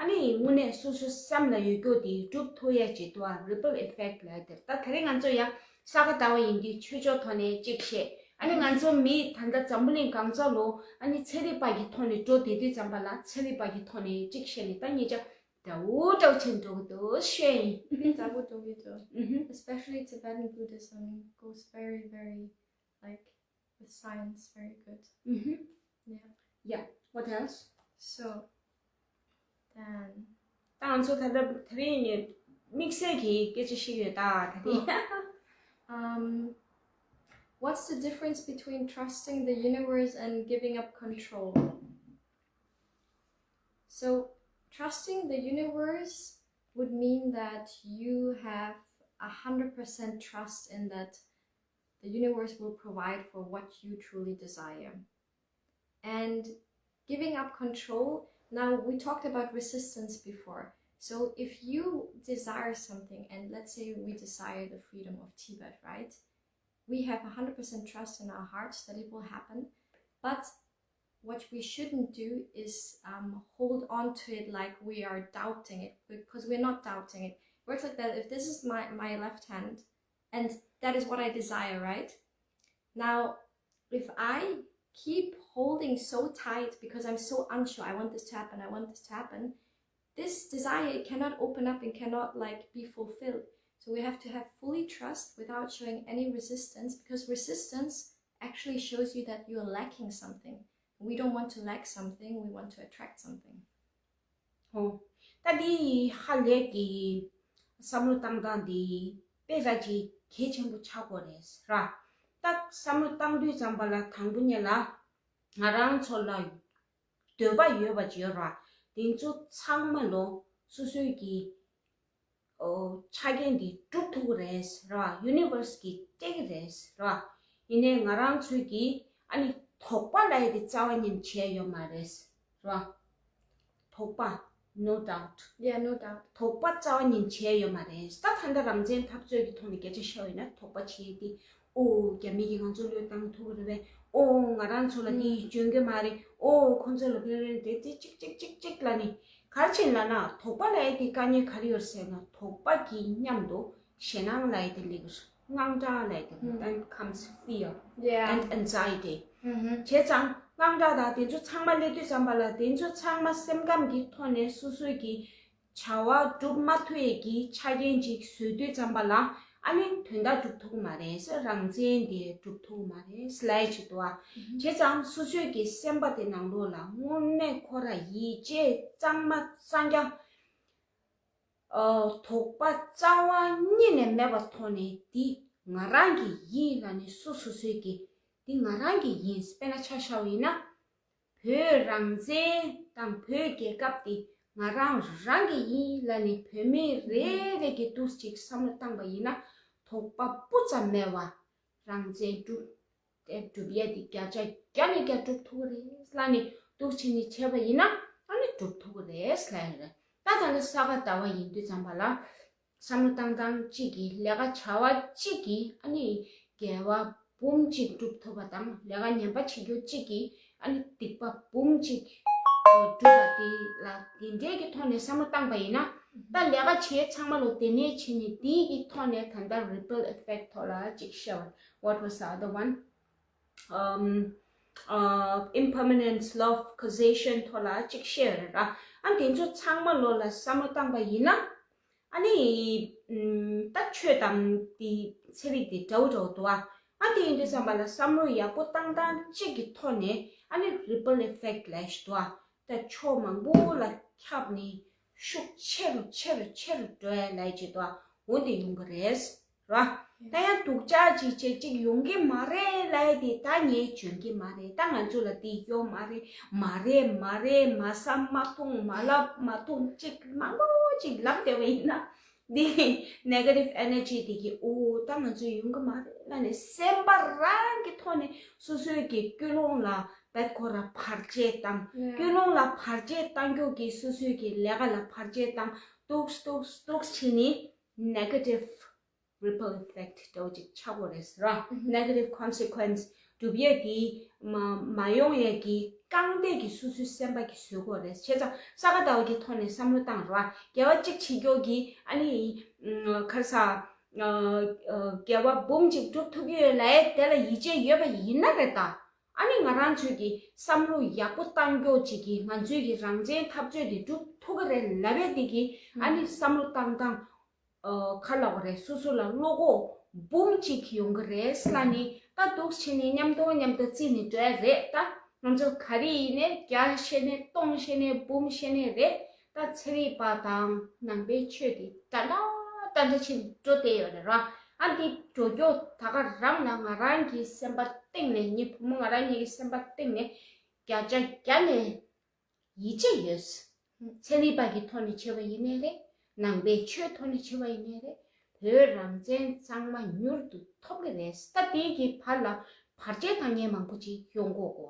ཨ་ནི་དངོས་གནས་སོ་སོའི་སེམས་ལ་ཡོད་རྒྱུ་དེ་སྒྲུབ་ཐུབ་ཡ་ཅིག་འདུག་ཨ། Ripple effect ལབ་དེ། ད་དེ་རིང་ང་ཚོ་ཡང་ས་ག་ཟླ་བ་ཡིན་དུས་ཆོས་ཕྱོགས་ཐོག་ནས་གཅིག་བཤད། ཨ་ནི་ང་ཚོ་མི་ད་ལྟ་འཛམ་བུ་གླིང་གང་ས་ལ་ཨ་ནི་ཚན་རིག་པ་གི་ཐོག་ནས་འགྲོ་བསྡད་དུས་ཙམ་པ་ལ་ཚན་རིག་པ་གི་ཐོག་ནས་གཅིག་བཤད་ནས། ད་ངེད་ཅག་འདྲ་བོ་འདྲ་བོ་བྱས་འགྲོ་གི་འདུག་བཤད་ཡིན། འདྲ་བོ་འགྲོ་གི་འདུག་ཨུ་ཧུམ། Especially Tibetan Buddhism goes very, very, like, with science, very good. ཨུ་ཧུམ། Yeah. Yeah. What else? So, then, ད་ང་ཚོ་ད་ལྟ་དེ་རིང་ནས་དམིགས་བསལ་གྱི་སྐད་ཆ་ཞིག་ཡོད་ད་དེ་རིང་། Um, what's the difference between trusting the universe and giving up control? So, trusting the universe would mean that you have a hundred percent trust in that the universe will provide for what you truly desire. And giving up control, now we talked about resistance before. So if you desire something, and let's say we desire the freedom of Tibet, right? We have a hundred percent trust in our hearts that it will happen. But what we shouldn't do is, um, hold on to it like we are doubting it, because we're not doubting it. Works like that. If this is my, my left hand, and that is what I desire, right? Now, if I keep holding so tight because I'm so unsure, I want this to happen, I want this to happen, this desire cannot open up and cannot, like, be fulfilled. So we have to have fully trust without showing any resistance, because resistance actually shows you that you're lacking something. We don't want to lack something, we want to attract something. ཨོ། ད་འདི་ཧ་ལས་ཀྱི་བསམ་བློ་བཏང་སྟངས་འདི་དཔེ་ར་ཅིག་གལ་ཆེན་པོ་ཆགས་ཀྱི་རེད་ར། ད་བསམ་བློ་བཏང་དུས་ཙམ་པ་ལ་དང་པོ་ཉིད་ལ་ང་རང་ཚོ་ལ་འདོད་པ་ཡོད་པ་ཅིག་ཡོད་ར། དེ་ཚོ་ཚང་མ་ལོ་སོ་སོའི་གི་ཨོ། ཆ་རྐྱེན་འདི་སྒྲུབ་ཐུབ་ཀྱི་རེད་ར། ཡུ་ནི་ཝར་སི་གིས་སྤྲད་ཀྱི་རེད་ར། ཡིན་ནའི་ང་རང་ཚོས་ཀྱིས་ཨ་ནི་དོགས་པ་ལབ་ཡ་དེ་རྩ་བ་ཉིད་བྱས་ཡོད་མ་རེད་ར། དོགས་པ། No doubt. Yeah, no doubt. དོགས་པ་རྩ་བ་ཉིད་བྱས་ཡོད་མ་རེད། ད་ད་ལྟ་རང་བཙན་འཐབ་རྩོད་ཀྱི་ཐོག་ནས་སྐད་ཆ་བཤད་པ་ཡིན་ན་དོགས་པ་བྱས་ཏེ། ཨོ། རྒྱ་མི་གིས་ང་ཚོ་བློས་བཏང་ཐུབ་ཀྱི་རེད་པས། ཨོ། ང་རང་ཚོ་ལ་འདི་ཡིས་འཇོན་གྱི་མ་རེད། ཨོ། ཁོང་ཚོ་ལ་བེ་རེ་རེ་དེ་དེ་གཅིག་གཅིག་གཅིག་གཅིག་ལབ་ནས། ག་རེ་བྱས་ན་ལབ་ན། དོགས་པ་ལབ་ཡ་དེ་དཀའ་ངལ་ག་རེ་ཡོད་ཟེར་ན། དོགས་པ་གི་མཉམ་དུ་ཞེད་སྣང་ལབ་ཡ་དེ་སླེབས་ཀྱི་རེད། དངངས་སྐྲག་ལབ་ཡ་དེ། Mm. Then comes fear. Yeah. And anxiety. Mm-hmm. བྱས་ཙང་དངངས་སྐྲག་དང་དེ་ཚོ་ཚང་མ་སླེབས་དུས་ཙམ་པ་ལ། དེ་ཚོ་ཚང་མ་སེམས་ཁམས་ཀྱི་ཐོག་ནས་སོ་སོའི་གི་བྱ་བ་སྒྲུབ་མ་ཐུབ་ཡས་ཀྱི་ཆ་རྐྱེན་ཅིག་བཟོས་དུས་ཙམ་པ་ལ། ཨ་ནི་དོན་དག་སྒྲུབ་ཐུབ་ཀྱི་མ་རེད་ཟེར། རང་བཙན་དེ་སྒྲུབ་ཐུབ་ཀྱི་མ་རེད་ཟེར་ལབ་ཡ་ཅིག་འདུག་ཨ། བྱས་ཙང་སོ་སོའི་གི་སེམས་པ་དེ་ནང་ལོགས་ལ་དངོས་གནས་ཁོ་རང་ཡིད་ཆེས་གཙང་མ་གཙང་རྐྱང་། ཨ། དོགས་པ་རྩ་བ་ཉིད་ནས་མེད་པའི་ཐོག་ནས་འདི་ང་རང་གི་ཡིན་ལབ་ནས་སོ་སོ་སོའི་གི་འདི་ང་རང་གི་ཡིན། དཔེར་ན་ཆ་བཞག་པ་ཡིན་ན། བོད་རང་བཙན་དང་བོད་རྒྱལ་ཁབ་དེ་ང་རང་རང་གི་ཡིན་ལབ་ནས་བོད་མི་རེ་རེ་གིས་འདུག་ཅིག་བསམ་བློ་བཏང་པ་ཡིན་ན། དོགས་པ་སྤུ་ཙམ་མེད་པ་རང་བཙན་སྒྲུབ། དེ་སྒྲུབ་ཡས་དེ་བརྒྱ་ཆ་བརྒྱ་ནས་བརྒྱ་སྒྲུབ་ཐུབ་ཀྱི་རེད་ལབ་ནས་འདུག་བྱས་ནས་བྱས་པ་ཡིན་ན། ཨ་ནི་སྒྲུབ་ཐུབ་ཀྱི་རེད་ལབ་ཡ་རེད། ད་ད་ནི་ས་ག་ཟླ་བ་ཡིན་དུས་ཙམ་པ་ལ། བསམ་བློ་བཏང་སྟངས་གཅིག་གིས། ལས་ཀ་བྱ་བ་གཅིག་གིས་ཨ་ནི་དགེ་བ་འབུམ་གཅིག་སྒྲུབ་ཐུབ་པ་དང་། ལས་ཀ་ངན་པ་བྱེད་རྒྱུ་གཅིག་གིས་ཨ་ནི་སྡིག་པ་འབུམ་གཅིག་སྒྲུབ་པ་དེ་ལ། དེ་འདྲའི་གི་ཐོག་ནས་བསམ་བློ་བཏང་པ་ཡིན་ན། ད་ལས་ཀ་བྱེད་ཚང་མ་ལོ་དེ་ནས་བྱས་ནས་དེའི་གི་ཐོག་ནས་ད་ལྟ་ripple effect ཐོག་ལ་གཅིག་བཤད་པ། What was the other one? Um, uh, impermanence, law of causation ཐོག་ལ་གཅིག་བཤད་ཡོད་རེད་ར། ཨ་དེ་ཚོ་ཚང་མ་ལོ་ལ་བསམ་བློ་བཏང་པ་ཡིན་ན། ཨ་ནི། ཨམ། ད་ཆོས་དང་དེ་ཚན་རིག་དེ་འདྲ་བོ་འདྲ་བོ་འདུག་ཨ། ཨ་དེ་ཡིན་དུས་ཙམ་པ་ལ་བསམ་བློ་ཡག་པོ་བཏང་སྟངས་གཅིག་གི་ཐོག་ནས་ཨ་ནི་ripple effect ལབ་ཞིག་འདུག་ཨ། ད་ཕྱོགས་མང་པོ་ལ་ཁྱབ་ནས་ཤུགས་ཆེ་རུ་ཆེ་རུ་ཆེ་རུ་འགྲོ་ཡ་ལབ་ཅིག་འདུག་ཨ། འོ་དེ་ཡོང་གི་རེད། ར། ད་ཡང་སྡུག་ཅག་ཅིག་བྱེད་ཅིག་ཡོང་གི་མ་རེད་ལབ་ཡ་དེ་ད་ངས་འཇོན་གི་མ་རེད། ད་ང་ཚོ་ལ་དེ་ཡོད་མ་རེད། མ་རེད་མ་རེད། མ་བསམ་མ་མཐོང་། མ་ལབ་མ་མཐོང་། ཅིག་མང་པོ་ཅིག་ལབ་བསྡད་པ་ཡིན་ན། འདི་negative energy དེ་གིས་ཨོ་ད་ང་ཚོ་ཡོང་གི་མ་རེད་ལབ་ནས་སེམས་པ་རང་གི་ཐོག་ནས་སོ་སོའི་གི་ཀུན་སློང་ལ་བད་ཁོ་ར་བར་ཆད་བཏང་། ཀུན་སློང་ལ་བར་ཆད་བཏང་རྒྱུ་གིས་སོ་སོའི་གི་ལས་ཀ་ལ་བར་ཆད་བཏང་། ཏོག་ཏོག་ཏོག་བྱས་ནས། negative ripple effect འདྲ་བོ་ཅིག་ཆགས་དགོས་རེད་ཟེར་ར། negative consequence སྒྲུབ་ཡས་དེ་མ་མ་ཡོང་ཡས་ཀྱི་རྐང་སྟེགས་ཀྱི་སོ་སོའི་སེམས་པ་གི་བཟོ་དགོས་རེད། བྱས་ཙང་ས་ག་ཟླ་བ་གི་ཐོག་ནས་བསམ་བློ་བཏང་ར། དགེ་བ་གཅིག་བྱེད་མགྱོགས་ཀྱི་ཨ་ནི་ཁར་ས་དགེ་བ་འབུམ་གཅིག་སྒྲུབ་ཐུབ་ཀྱི་ཡོད་ལ་དེ་ལ་ཡིད་ཆེས་ཡོད་པ་ཡིན་ན་རེད་ད། ཨ་ནི་ང་རང་ཚོས་ཀྱི་བསམ་བློ་ཡག་པོ་བཏང་མགྱོགས་ཅིག་གི་ང་ཚོས་ཀྱི་རང་བཙན་འཐབ་རྩོད་དེ་སྒྲུབ་ཐུབ་ཀྱི་རེད་ལབ་ཡས་དེ་གི་ཨ་ནི་བསམ་བློ་བཏང་སྟངས་ཁ་ལོག་རེད། སོ་སོ་ལ་བློ་ཁོག་འབུམ་གཅིག་ཡོང་གི་རེད་ལ་ནི་ད་འདུག་བྱས་ནས་མཉམ་དུ་མཉམ་དུ་རྩིས་ནས་འགྲོ་ཡ་རེད། ད་ང་ཚོ་ག་རེ་ཡིན་ནའི་བརྒྱ་བཤད་ནས་སྟོང་བཤད་ནས་འབུམ་བཤད་ནས་རེད། ད་ཚན་རིག་པ་དང་ནང་པའི་ཆོས་དེ་འདྲ་འདྲ་འདྲ་འདྲ་ཕྱིན་འགྲོ་བསྡད་ཡོད་རེད་ར། ཨ་འདི་འགྲོ་མགྱོགས་ད་ག་རང་ལ་ང་རང་གི་སེམས་པ་གཏིང་ནས་ངའི་བུ་མོ་ང་རང་གཉིས་ཀྱི་སེམས་པ་གཏིང་ནས་བརྒྱ་ཆ་བརྒྱ་ནས་ཡིད་ཆེས་ཡོད། ཚན་རིག་པ་གི་ཐོག་ནས་བྱས་པ་ཡིན་ནའི་རེད། ནང་པའི་ཆོས་ཐོག་ནས་བྱས་པ་ཡིན་ནའི་རེད། བོད་རང་བཙན་གཙང་མ་མྱུར་དུ་ཐོབ་ཀྱི་རེད། ད་དེའི་གི་བར་ལ་བར་ཆད་བཏང་མཁན་མང་པོ་ཅིག་ཡོང་གོ་གོ་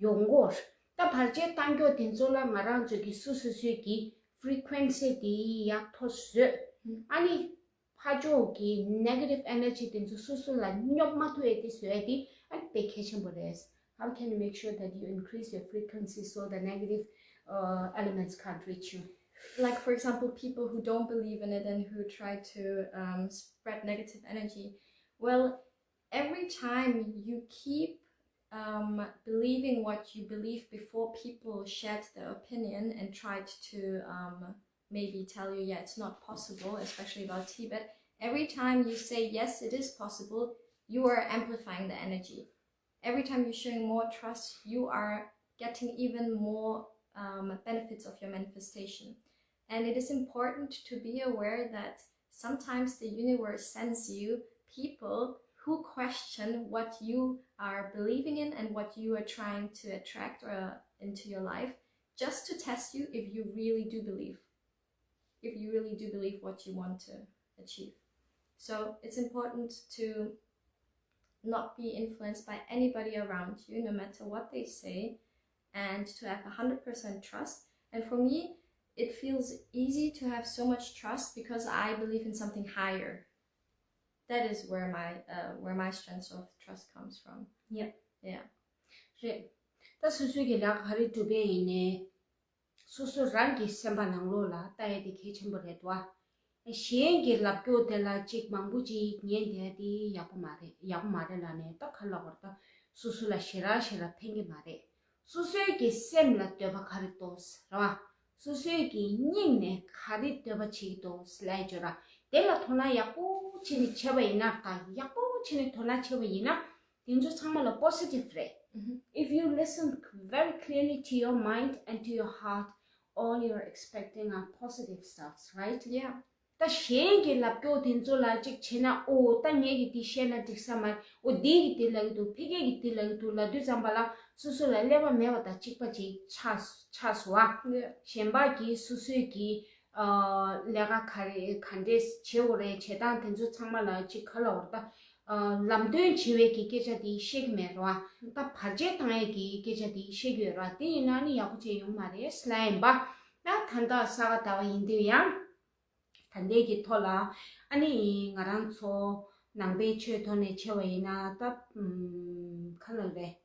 ཡོང་གོ་ད་བར་ཆད་བཏང་མགྱོགས་དེ་ཚོ་ལ་ང་རང་ཚོ་གི་སོ་སོ་སོའི་གི་frequency་དེ་ཡར་མཐོ་བཟོས། ཨ་ནི་ཕར་ཕྱོགས་ཀྱི་negative energy་དེ་ཚོ་སོ་སོ་ལ་སྙོབ་མ་ཐུབ་ཡས་དེ་བཟོ་ཡས་དེ་ཨ་ནི་དཔེ་གལ་ཆེན་པོ་རེད། How can you make sure that you increase your frequency so the negative uh, elements can't reach you? Like, for example, people who don't believe in it and who try to um, spread negative energy. Well, every time you keep um, believing what you believe before people shared their opinion and tried to um, maybe tell you, yeah, it's not possible, especially about Tibet. Every time you say, yes, it is possible, you are amplifying the energy. Every time you're showing more trust, you are getting even more um, benefits of your manifestation. And it is important to be aware that sometimes the universe sends you people who question what you are believing in and what you are trying to attract or into your life, just to test you if you really do believe, if you really do believe what you want to achieve. So it's important to not be influenced by anybody around you, no matter what they say, and to have one hundred percent trust. And for me, it feels easy to have so much trust because I believe in something higher. That is where my uh, where my strength of trust comes from. Yeah. Yeah. རེད། ད་སོ་སོའི་གི་ལག་ག་རེ་སྒྲུབ་པ་ཡིན་ནའི། སོ་སོ་རང་གི་སེམས་པ་ནང་ལོགས་ལ་ལྟ་ཡ་དེ་གལ་ཆེན་པོ་རེད་དོ། གཞན་གྱི་ལབ་སྐྱོ་དེ་ལ་ཅིག་མང་པོ་ཅིག་ཉན་བསྡད་ཡ་དེ་ཡག་པོ་མ་རེད། ཡག་པོ་མ་རེད་ལབ་ནས་ད་ག་ལབ་དགོས་རེད། ད་སོ་སོ་ལ་ཞེ་དྲག་ཞེ་དྲག་ཕན་གྱི་མ་རེད། སོ་སོའི་གི་སེམས་ལ་འདོད་པ་ག་རེ་འདུག་རེད་བ། སོ་སོའི་གི་སྙིང་ནས་ག་རེ་འདོད་པ་བྱེད་ཀྱི་འདུག་ལབ་ཡ་བརྗོད་ར། དེ་ལ་དོ་སྣང་ཡག་པོ་བྱས་ནས་བྱས་པ་ཡིན་ན། ད་ཡག་པོ་བྱས་ནས་དོ་སྣང་བྱས་པ་ཡིན་ན། དེ་ཚོ་ཚང་མ་ལ་positive རེད། If you listen very clearly to your mind and to your heart, all you're expecting are positive stuffs, right? Yeah. ད་གཞན་གྱི་ལབ་སྐྱོ་དེ་ཚོ་ལ་ཅིག་བྱས་ན། ཨོ་ད་ངས་ཀྱི་དེ་བཤད་ན་འགྲིག་ས་མ་རེད། ཨོ་འདི་གི་དེ་ལབ་ཀྱི་འདུག་ཕ་གི་གི་དེ་ལབ་ཀྱི་འདུག་ལབ་དུས་ཙམ་པ་ལ་སོ་སོ་ལ་ཀླད་པ་མེད་པ་དང་གཅིག་པ་ཅིག་ཆགས་ཆགས་སོང་བ། གཞན་པ་གིས་སོ་སོའི་གི་ལས་ཀ་ག་རེ་ག་འདྲས་བྱེད་དགོས་རེད། བྱེད་སྟངས་དེ་ཚོ་ཚང་མ་ལ་ཅིག་ག་ལབ་དགོས་རེད། ད་ལམ་སྟོན་བྱེད་པའི་གི་སྐད་ཆ་དེ་བཤད་ཀྱི་མེད་རེད་བ། ད་བར་ཆད་བཏང་ཡས་ཀྱི་སྐད་ཆ་དེ་བཤད་ཀྱི་ཡོད་རེད་བ། དེ་ཡིན་ན་ནི་ཡག་པོ་བྱས་ཡོང་མ་རེད་ལབ་ཡིན་པ། ད་ད་ལྟ་ས་ག་ཟླ་བ་ཡིན་དུས་ཡང་ད་ལྟའི་གི་ཐོག་ལ་ཨ་ནི་ང་རང་ཚོ་ནང་པའི་ཆོས་ཐོག་ནས་བྱས་པ་ཡིན་ན། ད་ག་ལབ་རེད།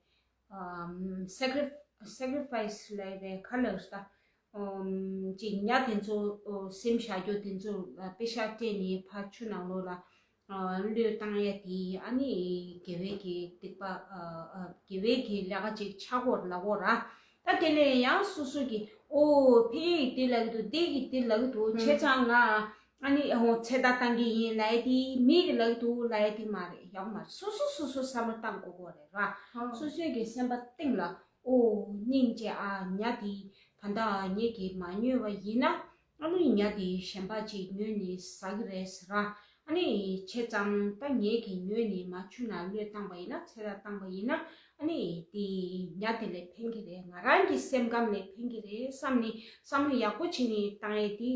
ཨམ། སེཀ་རི་སེཀ་རི་ཕའི་སི་ལབ་རེད། ག་ལབ་རེད། ད་ཅིག་ཉ་དེ་ཚོ་སེམས་བཞག་རྒྱུ་དེ་ཚོ་ལ་པེ་ཤག་སྤྲད་ནས་ཕར་ཆུ་ནང་ལོགས་ལ་བློས་བཏང་ཡ་དེ་ཨ་ནི་དགེ་བའི་གི་སྡིག་པ། དགེ་བའི་གི་ལས་ཀ་ཅིག་ཆགས་ཀྱི་ཡོད་རེད་ལབ་ཀྱི་ཡོད་རེད། ད་དེ་ལས་ཡང་སོ་སོ་གི་ཨོ་ཕ་གི་དེ་ལབ་ཀྱི་འདུག་དེ་གི་དེ་ལབ་ཀྱི་འདུག་བྱས་ཙང་ང་ཨ་ནི་ཨོ་ཚེ་ཐར་བཏང་གི་ཡིན་ལབ་ཡ་དེ། མི་གི་ལབ་ཀྱི་འདུག་ལབ་ཡ་དེ་མ་རེད། ཡག་པོ་མ་རེད། སོ་སོ་སོ་སོ་བསམ་བློ་བཏང་དགོས་ཀྱི་ཡོད་རེད་ར། སོ་སོའི་གི་སེམས་པ་གཏིང་ལ་ཨོ་སྙིང་རྗེ། ཨ་ཉ་དེ་ད་ལྟ་ངེད་ཀྱིས་མ་ཉོས་པ་ཡིན་ན་ཨ་ནི་ཉ་དེ་གཞན་པ་ཅིག་ཉོས་ནས་ཟ་གི་རེད་ཟེར་ར། ཨ་ནི་བྱས་ཙང་ད་ངེད་ཀྱིས་ཉོས་ནས་མར་ཆུ་ནང་བློས་བཏང་པ་ཡིན་ན། ཚེ་ཐར་བཏང་པ་ཡིན་ན་ཨ་ནི་དེ་ཉ་དེ་ལ་ཕན་གྱི་རེད། ང་རང་གི་སེམས་ཁམས་ལ་ཕན་གྱི་རེད་བསམ་ནས་བསམ་བློ་ཡག་པོ་བྱས་ནས་བཏང་ཡས་དེ་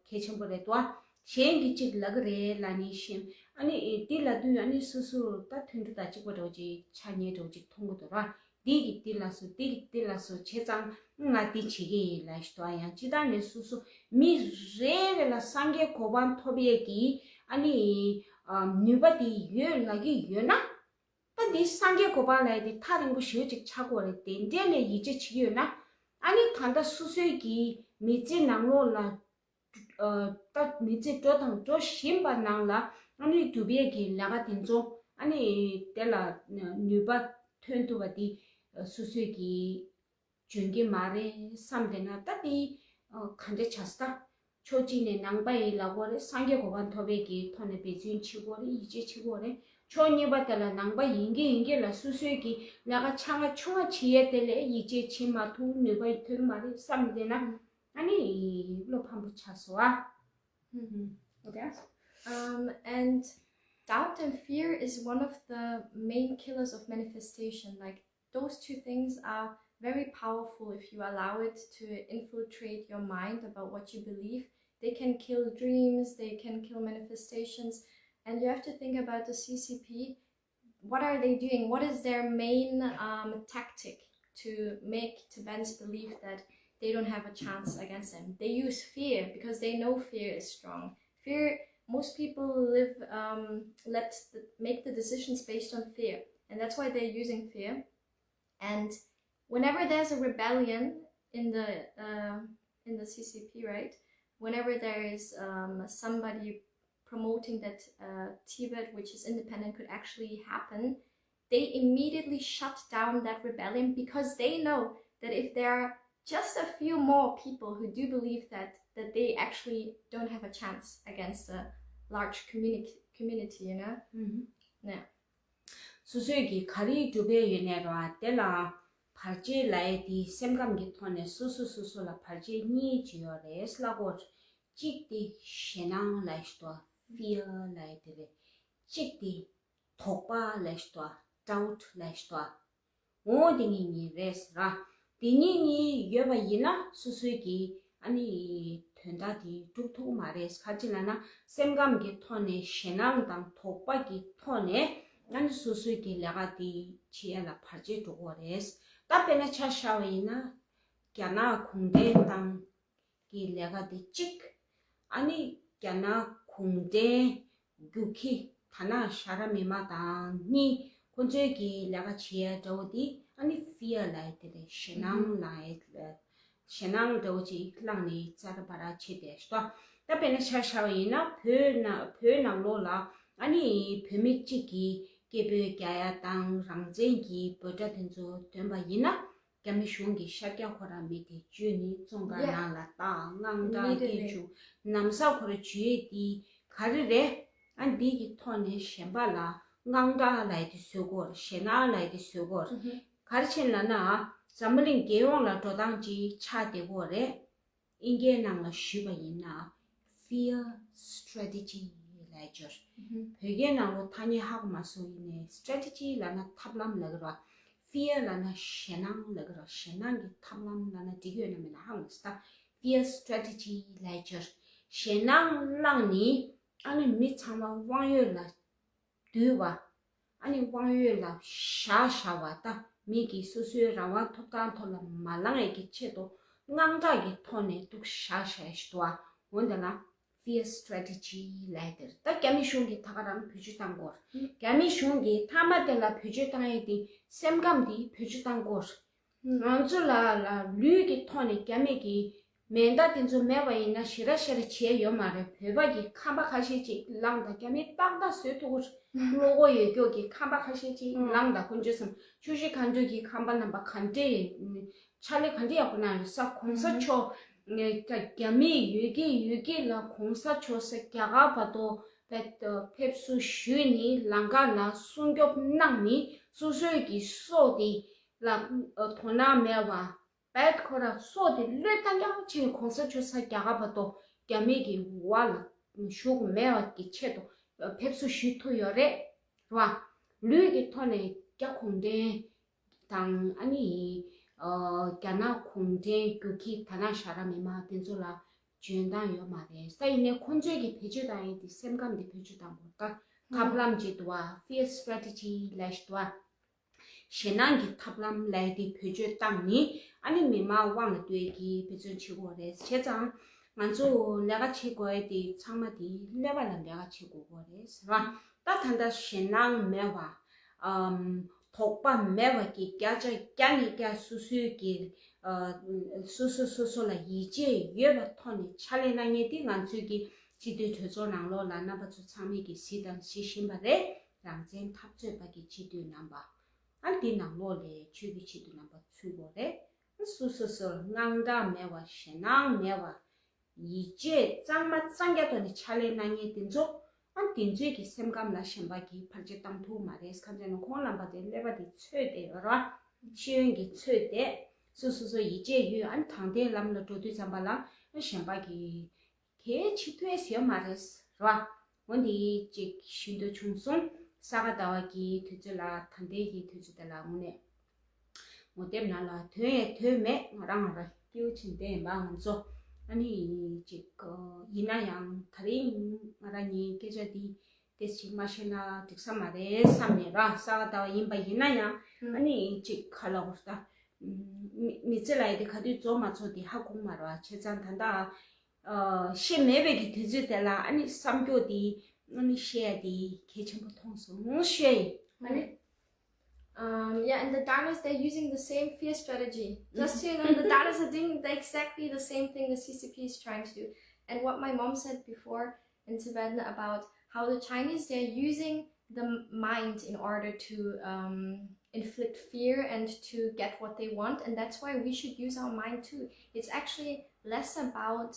གལ་ཆེན་པོ་རེད་དོ། གཞན་གྱིས་ཅིག་ལབ་ཀྱི་རེད་ལབ་ནས་ཤེས། ཨ་ནི་དེ་ལབ་དུས་ཨ་ནི་སོ་སོ་ད་དུད་འགྲོ་དང་གཅིག་པ་འདྲ་བོ་ཅིག་ཆགས་ཉེན་འདྲ་བོ་ཅིག་མཐོང་གི་འདུག་ར། འདི་གི་འདི་ལ་སོ་འདི་གི་འདི་ལ་སོ་བྱས་ཙང་ང་འདི་བྱེད་ཀྱི་ཡིན་ལབ་ཞིག་འདུག་ཡང་སྤྱིར་བཏང་ནས་སོ་སོ་མི་རེ་རེ་ལ་སངས་རྒྱས་གོ་འཕང་ཐོབ་ཡས་ཀྱི་ཨ་ནི་ནུས་པ་དེ་ཡོད་ལབ་ཀྱི་ཡོད་ན། ད་འདི་སངས་རྒྱས་གོ་འཕང་ལབ་ཡས་དེ་ཐག་རིང་པོ་ཞེ་པོ་ཅིག་ཆགས་ཀྱི་ཡོད་རེད། དེ་འདྲས་ནས་ཡིད་ཆེས་བྱེད་ཀྱི་ཡོད་ན། ཨ་ནི་ད་ལྟ་སོ་སོའི་གི་མི་ཚེ་ནང་ལོགས་ལ་ཨ་ད་མི་ཚེ་འགྲོ་དང་འགྲོ་བཞིན་པ་ནང་ལ་ཨ་ནི་སྒྲུབ་ཡས་ཀྱི་ལས་ཀ་དེ་ཚོ་ཨ་ནི་དེ་ལ་ནུས་པ་ཐོན་ཐུབ་པ་དེ་སོ་སོའི་གི་འཇོན་གྱི་མ་རེད་བསམ་བསྡད་ན། ད་དེ་ག་འདྲ་བྱས་ད། ཕྱོགས་གཅིག་ནས་ནང་པ་ཡིན་ལབ་དགོས་རེད། སངས་རྒྱས་གོ་འཕང་ཐོབ་པའི་གི་ཐོག་ནས་འབད་བརྩོན་བྱེད་དགོས་རེད། ཡིད་ཆེས་བྱེད་དགོས་རེད། ཕྱོགས་གཉིས་པ་དེ་ལ་ནང་པ་ཡིན་གྱི་ཡིན་གྱི་ལ་སོ་སོའི་གི་ལས་ཀ་ཆ་ང་ཆུང་ང་བྱེད་ཡས་དེ་ལས་ཡིད་ཆེས་བྱེད་མ་ཐུབ། ནུས་པ་ཐོན་མ་རེད་བསམ་བསྡད་ན། ཨ་ནི་བློ་ཕམ་པོ་ཆགས་སོང་ཨ། ཨོ་ཀེ། Um, and doubt and fear is one of the main killers of manifestation. Like, those two things are very powerful if you allow it to infiltrate your mind about what you believe. They can kill dreams, they can kill manifestations, and you have to think about the C C P. What are they doing? What is their main um, tactic to make Tibetans believe that they don't have a chance against them? They use fear because they know fear is strong. Fear, most people live, um, let the, make the decisions based on fear, and that's why they're using fear. And whenever there's a rebellion in the uh, in the C C P, right? Whenever there is um, somebody promoting that uh, Tibet, which is independent, could actually happen, they immediately shut down that rebellion because they know that if there are just a few more people who do believe that, that they actually don't have a chance against a large community, community, you know? ནས། སོ་སོས་ཀྱིས་ག་རེ་སྒྲུབ་པའི་ཡོད་ནའི་ར་དེ་ལ་བར་ཆད་ལབ་ཡས་དེ་སེམས་ཁམས་ཀྱི་ཐོག་ནས་སོ་སོ་སོ་སོ་ལ་བར་ཆད་གཉིས་ཅིག་ཡོད་རེད་ལབ་དགོས། གཅིག་དེ་ཞེད་སྣང་ལབ་ཡས་ཤིག་འདུག fear ལབ་ཡས་དེ་རེད། གཅིག་དེ་དོགས་པ་ལབ་ཡས་ཤིག་འདུག doubt ལབ་ཡས་ཤིག་འདུག་འོ་དེ་གཉིས་གཉིས་རེད་ཟེར་ར། དེ་གཉིས་གཉིས་ཡོད་པ་ཡིན་ན་སོ་སོའི་གི་ཨ་ནི་དོན་དག་དེ་འགྲུབ་ཐུབ་ཀྱི་མ་རེད། ག་ཅི་ལབ་ན་སེམས་ཁམས་ཀྱི་ཐོག་ནས་ཞེད་སྣང་དང་དོགས་པ་གི་ཐོག་ནས་ཨ་ནི་སོ་སོའི་གི་ལས་ཀ་དེ་བྱེད་ཡ་ལ་བར་ཆད་འགྲོ་གི་རེད། ད་དཔེར་ན་ཆ་བཞག་པ་ཡིན་ན་རྒྱ་ནག་གུང་ཁྲན་ཏང་གི་ལས་ཀ་དེ་གཅིག་ཨ་ནི་རྒྱ་ནག་གུང་ཁྲན་རྒྱུག་ཁྱི་ཐ་ན་ཤ་ར་མི་མ་དང་གཉིས་ཁོ་ཚོའི་གི་ལས་ཀ་བྱེད་ཡ་འདྲ་བོ་དེ་ཨ་ནི་fear ལབ་ཡ་དེ་རེད། ཞེད་སྣང་ལངས་ཡ། ཞེད་སྣང་འདྲ་བོ་ཅིག་ལངས་ནས་ཙར་བ་ར་བྱེད་བསྡད་ཤག་ད་དཔེར་ན་ཆ་བཞག་པ་ཡིན་ན་བོད་ནང་བོད་ནང་ལོགས་ལ་ཨ་ནི་བོད་མི་གཅིག་གིས་སྐད་འབོད་རྒྱག་ཡ་དང་རང་བཙན་གྱི་འབོད་སྒྲ་དེ་ཚོ་འདོན་པ་ཡིན་ན། རྒྱ་མི་གཞུང་གི་ཤར་རྒྱག་ཁོ་ར་མི་དེ་འཇུས་ནས་བཙོན་ཁང་ནང་ལ་བཏང་། དངངས་སྐྲག་སྐད་བྱུང་། ནམ་ས་ཁོ་ར་འཇུས་ཏེ་ག་རེ་རེད། ཨ་འདི་གི་ཐོག་ནས་གཞན་པ་ལ་དངངས་སྐྲག་ལབ་ཡ་དེ་བཟོ་དགོས་རེད། ཞེད་སྣང་ལབ་ཡ་དེ་བཟོ་དགོས་རེད། ག་རེ་བྱས་ལབ་ན་འཛམ་བུ་གླིང་རྒྱལ་ཡོངས་ལ་འགྲོ་སྟངས་ཅིག་ཆགས་བསྡད་ཀྱི་ཡོད་རེད། དབྱིན་སྐད་ནང་ལ་ཞུས་པ་ཡིན་ན། fear strategy ལབ་ཡ་ཅིག་ཡོད་རེད། བོད་སྐད་ནང་ལོ་ཐ་སྙད་ཧ་གོ་མ་སོང་། ཡིན་ནའི་strategy ལབ་ན་ཐབས་ལམ་ལབ་ཀྱི་རེད་བ། fear ལབ་ན་ཞེད་སྣང་ལབ་ཀྱི་རེད་བ། ཞེད་སྣང་གི་ཐབས་ལམ་ལབ་ན་འགྲིག་གི་ཡོད་ན་མེད་ན་ཧ་གོ་མ་སོང་། ད་fear strategy ལབ་ཡ་ཅིག་ཡོད་རེད། ཞེད་སྣང་བསླངས་ནས་ཨ་ནི་མི་ཚང་མ་དབང་ཡོད་ལ་འདུལ་བ། ཨ་ནི་དབང་ཡོད་ལ་བཞག་བཞག་པ། ད་མི་གིས་སོ་སོའི་རང་དབང་ཐོབ་ཐང་ཐོག་ལ་མ་ལངས་ཡས་ཀྱི་ཆེད་དུ་དངངས་སྐྲག་གི་ཐོག་ནས་འདུག་བཞག་བཞག་ཡས་ཞིག་འདུག་ཨ། འོ་འདི་ལ་fear strategy ལབ་ཡས་དེ་རེད། ད་རྒྱ་མི་གཞུང་གིས་ད་ག་རང་བེད་སྤྱོད་བཏང་གི་ཡོད་རེད། རྒྱ་མི་གཞུང་གིས་མཐའ་མ་དེ་ལ་བེད་སྤྱོད་བཏང་ཡས་དེ་སེམས་ཁམས་དེ་བེད་སྤྱོད་བཏང་གི་ཡོད་རེད། ང་ཚོ་ལ་ལ་ལུས་ཀྱི་ཐོག་ནས་རྒྱ་མི་གི་མེ་མདའ་དེ་ཚོ་མེད་པ་ཡིན་ན་ཞེ་དྲག་ཞེ་དྲག་བྱས་ཡོད་མ་རེད། བོད་པ་གི་ཁང་པ་ཁ་ཤས་ཅིག་བླངས་དང་། རྒྱ་མི་ཏག་ཏག་བཟོས་ཐུབ་ཀྱི་རེད། བློ་ཁོག་ཡོད་ཀྱོག་གི་ཁང་པ་ཁ་ཤས་ཅིག་བླངས་དང་། དཀོན་མཆོག་གསུམ། ཆུ་བཞི་སྒང་དྲུག་གི་ཁང་པ་རྣམ་པ་ག་འདྲས་ཕྱག་ལས་ག་འདྲས་ཡག་པོ་གནང་ཡོད་ས། གོང་ས་མཆོག་རྒྱ་མི་ཡོད་ཀྱི་ཡོད་ཀྱི་ལ་གོང་ས་མཆོག་ས་རྒྱ་གར་བར་དུ་ཕེབས་བསུ་ཞུས་ནས་ལང་ཀ་ལ་སྲུང་སྐྱོབ་གནང་ནས་སོ་སོའི་གི་སྲོག་དེ་ལ་དོ་སྣང་མེད་པ། བད་ཁོ་ར་སྲོག་དེ་བློས་བཏང་ཡག་ཕྱིན་གོང་ས་མཆོག་ས་རྒྱ་གར་བར་དུ་རྒྱ་མི་གི་འོག་ལ་ཞུགས་མེད་པ་གི་ཆེད་དུ་ཕེབས་བསུ་ཞུས་ཐུབ་ཡོད་རེད། རེད་བ། ལུས་ཀྱི་ཐོག་ནས་རྒྱ་གུང་ཁྲན་དང་ཨ་ནི་རྒྱ་ནག་གུང་ཁྲན་རྒྱུག་ཁྱི་ཐ་ན་ཤ་ར་མི་མ་དེ་ཚོ་ལ་འཇོན་ཐང་ཡོད་མ་རེད། ས་ཡིན་ནའི་ཁོང་ཚོས་ཀྱི་བེད་སྤྱོད་བཏང་ཡས་དེ་སེམས་ཁམས་དེ་བེད་སྤྱོད་བཏང་དགོས། ད་ཐབས་ལམ་ཅིག་འདུག་བ། fear strategy ལབ་ཞིག་འདུག་བ། ཞེད་སྣང་གི་ཐབས་ལམ་ལབ་ཡ་དེ་བེད་སྤྱོད་བཏང་ནས་ཨ་ནི་མི་མང་དབང་ལ་སྡུད་ཀྱི་འབད་བརྩོན་བྱེད་དགོས་རེད། བྱས་ཙང་ང་ཚོ་ལས་ཀ་བྱེད་དགོས་ཡ་དེ་ཚང་མ་དེ་ཀླད་པ་ལ་ལས་ཀ་བྱེད་དགོས་ཀྱི་རེད་ཟེར་བ། ད་ད་ལྟ་ཞེད་སྣང་མེད་པ། ཨམ། དོགས་པ་མེད་པ་གི་བརྒྱ་ཆ་བརྒྱ་ནས་བརྒྱ་སོ་སོའི་གི་ཨ། སོ་སོ་སོ་སོ་ལ་ཡིད་ཆེས་ཡོད་པའི་ཐོག་ནས་ཕྱག་ལས་གནང་མཁན་དེ་ང་ཚོའི་གི་སྤྱི་འཐུས་གྲོས་ཚོགས་ནང་ལོགས་ལ་རྣམ་པ་ཚོ་ཚང་མས་གི་གཟིགས་དང་གཟིགས་བཞིན་པ་རེད། རང་བཙན་འཐབ་རྩོད་པ་གི་སྤྱི་འཐུས་རྣམ་པ། ཨ། འདི་ནང་ལོགས་ལ་ཆོས་ཀྱི་སྤྱི་འཐུས་རྣམ་པ་ཚུད་དགོས་རེད། སོ་སོ་སོར་དངངས་སྐྲག་མེད་པ། ཞེད་སྣང་མེད་པ། ཡིད་ཆེས་གཙང་མ་གཙང་རྐྱང་ཐོག་ནས་ཕྱག་ལས་གནང་མཁན་དེ་ཚོ། ཨ། དེ་ཚོའི་གི་སེམས་ཁམས་ལ་གཞན་པ་གིས་བར་ཆད་བཏང་ཐུབ་མ་རེད། གང་ཟེར་ན་ཁོང་རྣམ་པ་དེ་ཀླད་པ་དེ་ཚོས་ཏེ་ར། ཤེས་ཡོན་གྱི་ཚོས་ཏེ། སོ་སོ་སོ་ཡིད་ཆེས་ཡོད། ཨ་ནི་དྲང་བདེན་ལམ་ལ་འགྲོ་དུས་ཙམ་པ་ལ་གཞན་པ་གིས་གལ་ཆེ་ཐུབ་ཡས་ཡོད་མ་རེད་ར། འོ་འདི་ཅིག་ཞུ་འདོད་བྱུང་སོང་། ས་ག་ཟླ་བ་གི་དུས་ཚོད་ལ། ད་ལྟའི་གི་དུས་ཚོད་དེ་ལ་དངོས་གནས། ངོ་དེབ་ནང་ལ་དོན་ཡང་དོན་མེད། ང་རང་ང་རང་སྐྱིད་པོ་བྱས་བསྡད་ཡིན་པ་ང་ཚོ། ཨ་ནི་ཅིག་ཡིན་ན་ཡང་དེ་རིང་ང་རང་གཉིས་སྐད་ཆ་འདི་ཏོག་ཙམ་མ་བཤད་ན་འགྲིག་ས་མ་རེད་བསམ་ནས་ར། ས་ག་ཟླ་བ་ཡིན་པ་ཡིན་ན་ཡང་ཨ་ནི་ཅིག་ག་ལབ་དགོས་རེད་ད། མི་མི་ཚེ་ལབ་ཡ་དེ་ག་དུས་རྫོགས་མ་རྫོགས་དེ་ཧ་གོ་གི་མ་རེད་བ། བྱས་ཙང་ད་ལྟ། ཨ། བཤད་མེད་པའི་གི་དུས་ཚོད་དེ་ལ་ཨ་ནི་བསམ་སྐྱོ་དེ་ཨ་ནི་བཤད་ཡ་དེ་གལ་ཆེན་པོ་མཐོང་སོང་། ངོ་བཤད་ཡིན། ཨ་ནི། Um, yeah, and the Dharnas, they're using the same fear strategy. Just so you know, the Dharnas are doing the, exactly the same thing the C C P is trying to do. And what my mom said before in Tibetan about how the Chinese, they're using the m- mind in order to um, inflict fear and to get what they want. And that's why we should use our mind too. It's actually less about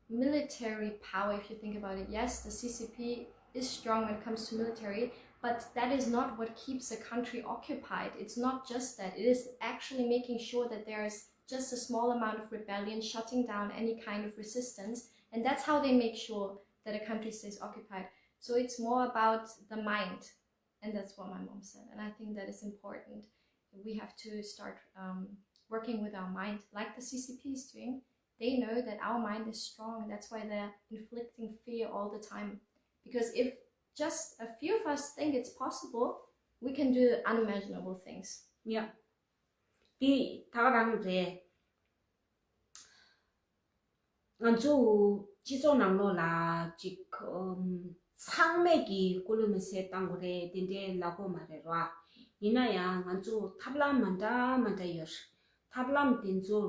military power, if you think about it. Yes, the C C P is strong when it comes to military, but that is not what keeps a country occupied. It's not just that. It is actually making sure that there is just a small amount of rebellion, shutting down any kind of resistance. And that's how they make sure that a country stays occupied. So it's more about the mind. And that's what my mom said. And I think that is important. We have to start um, working with our mind, like the C C P is doing. They know that our mind is strong. That's why they're inflicting fear all the time. Because if just a few of us think it's possible, we can do unimaginable things. Yeah. དེ་ད་ག་རང་རེད། ང་ཚོ་སྤྱི་ཚོགས་ནང་ལོགས་ལ་ཅིག་ཨམ། ཚང་མས་ཀྱི་ཀུ་ལུ་མི་སེར་བཏང་དགོས་རེད་དེ་འདྲའི་ལབ་དགོས་མ་རེད་ར། ཡིན་ན་ཡང་ང་ཚོ་ཐབས་ལམ་མ་འདྲ་མ་འདྲ་ཡོད་རེད། ཐབས་ལམ་དེ་ཚོ་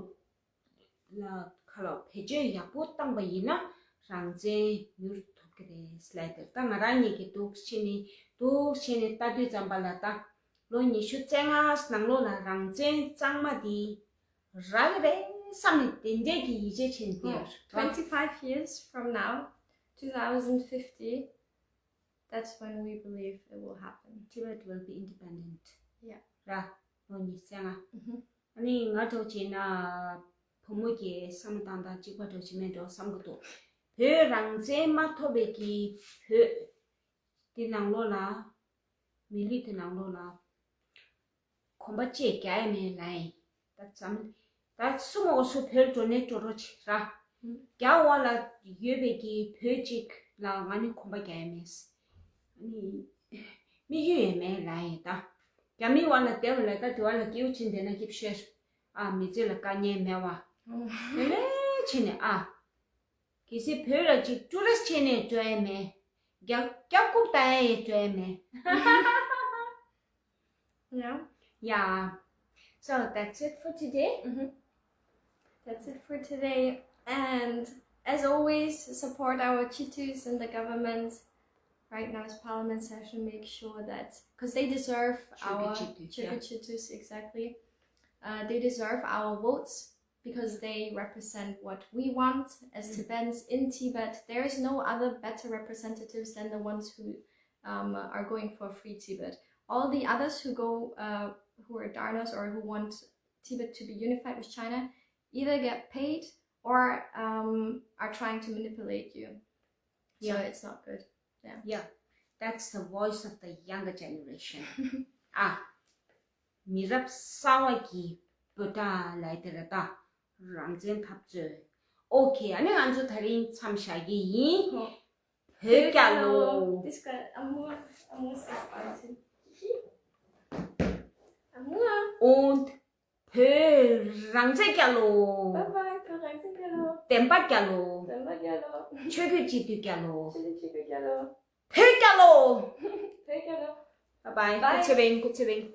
ལ་ཁ་ལོ་བེད་སྤྱོད་ཡག་པོ་བཏང་པ་ཡིན་ན་རང་བཙན་མྱུར་ཐོབ་ཀྱི་རེད་ལབ་དེ། ད་ང་རང་ཉིད་ཀྱིས་འདུག་བྱས་ནས་འདུག་བྱས་ནས་ལྟ་དུས་ཙམ་པ་ལ་ད་ལོ་ཉི་ཤུ་རྩ་ལྔ་ནང་ལོགས་ལ་རང་བཙན་གཙང་མ་དེ་རག་གི་རེད་བསམ་ནས་དེ་འདྲས་ཀྱི་ཡིད་ཆེས་བྱས་ནས་བསྡད་ཡོད་རེད། Twenty-five years from now, two thousand fifty, that's when we believe it will happen. Tibet will be independent. Yeah. ར། ལོ་ཉི་ཤུ་རྩ་ལྔ། ཨ་ནི་ང་འདྲ་བོ་བྱས་ན་བུ་མོ་གི་བསམ་བློ་བཏང་སྟངས་གཅིག་པ་འདྲ་བོ་བྱེད་མེད་འགྲོ་བསམ་གི་འདུག་བོད་རང་བཙན་མ་ཐོབ་པའི་གི་བོད་དེ་ནང་ལོགས་ལ། མི་རིགས་དེ་ནང་ལོགས་ལ། གོམ་པ་གཅིག་རྒྱག་ཡ་མེད་ལབ་ཡིན། ད་འཛམ། ད་སུ་མ་འོ་སུ་བོད་འགྲོ་ནས་འགྲོ་རོགས་བྱེད་ར། རྒྱ་འོག་ལ་ཡོད་པའི་གི་བོད་གཅིག་ལ་ང་ནི་གོམ་པ་རྒྱག་ཡ་མེད། ཨ་ནི། དམིགས་ཡུལ་ཡང་མེད་ལབ་ཡིན་ད། རྒྱ་མིའི་འོག་ལ་བསྡད་པ་ལ་ད་དེ་བ་ལ་སྐྱིད་པོ་བྱེད་བསྡད་ན་སྐྱིད་པོ་ཤོད། ཨ། མི་ཚེ་ལ་དཀའ་ངལ་མེད་བ། དེ་ལས་བྱས་ནས་ཨ། གལ་སྲིད་བོད་ལ་ཅིག་ཊུ་རི་སི་ཊི་བྱས་ནས་འགྲོ་ཡ་མེད། རྒྱ་རྒྱ་རྐུབ་བཏང་ཡ་ཡང་འགྲོ་ཡ་མེད། Yeah. Yeah. So that's it for today. Mm-hmm. That's it for today. And as always, support our Chitus and the government. Right now it's parliament session. Make sure that, because they deserve our Chitu Chitus, exactly. Uh, they deserve our votes because they represent what we want as Tibetans in Tibet. There is no other better representatives than the ones who um, are going for free Tibet. All the others who go, uh, who are Dharnas or who want Tibet to be unified with China, either get paid or um, are trying to manipulate you. So yeah, it's not good. Yeah. Yeah, that's the voice of the younger generation. ཨ། མི་རབས་གསར་བ་གི་འབོད་སྒྲ་ལབ་དེ་རེད་ད། རང་བཙན་འཐབ་རྩོད། ཨོ་ཁེ། ཨ་ནི་ང་ཚོ་དེ་རིང་མཚམས་བཞག་གི་ཡིན། ཧོ། བོད་རྒྱལ་ལོ། This got a more, a more sense about it. und བོད་རང་བཙན་རྒྱལ་ལོ། Bye bye, བོད་རང་བཙན་རྒྱལ་ལོ། བདེན་པ་རྒྱལ་ལོ། བདེན་པ་རྒྱལ་ལོ། ཆོས་བརྒྱུད་སྤྱི་འཐུས་རྒྱལ་ལོ། ཆོས་བརྒྱུད་སྤྱི་འཐུས་རྒྱལ་ལོ། བོད་རྒྱལ་ལོ། བོད་རྒྱལ་ལོ། Bye bye. Bye. Good evening. Good evening.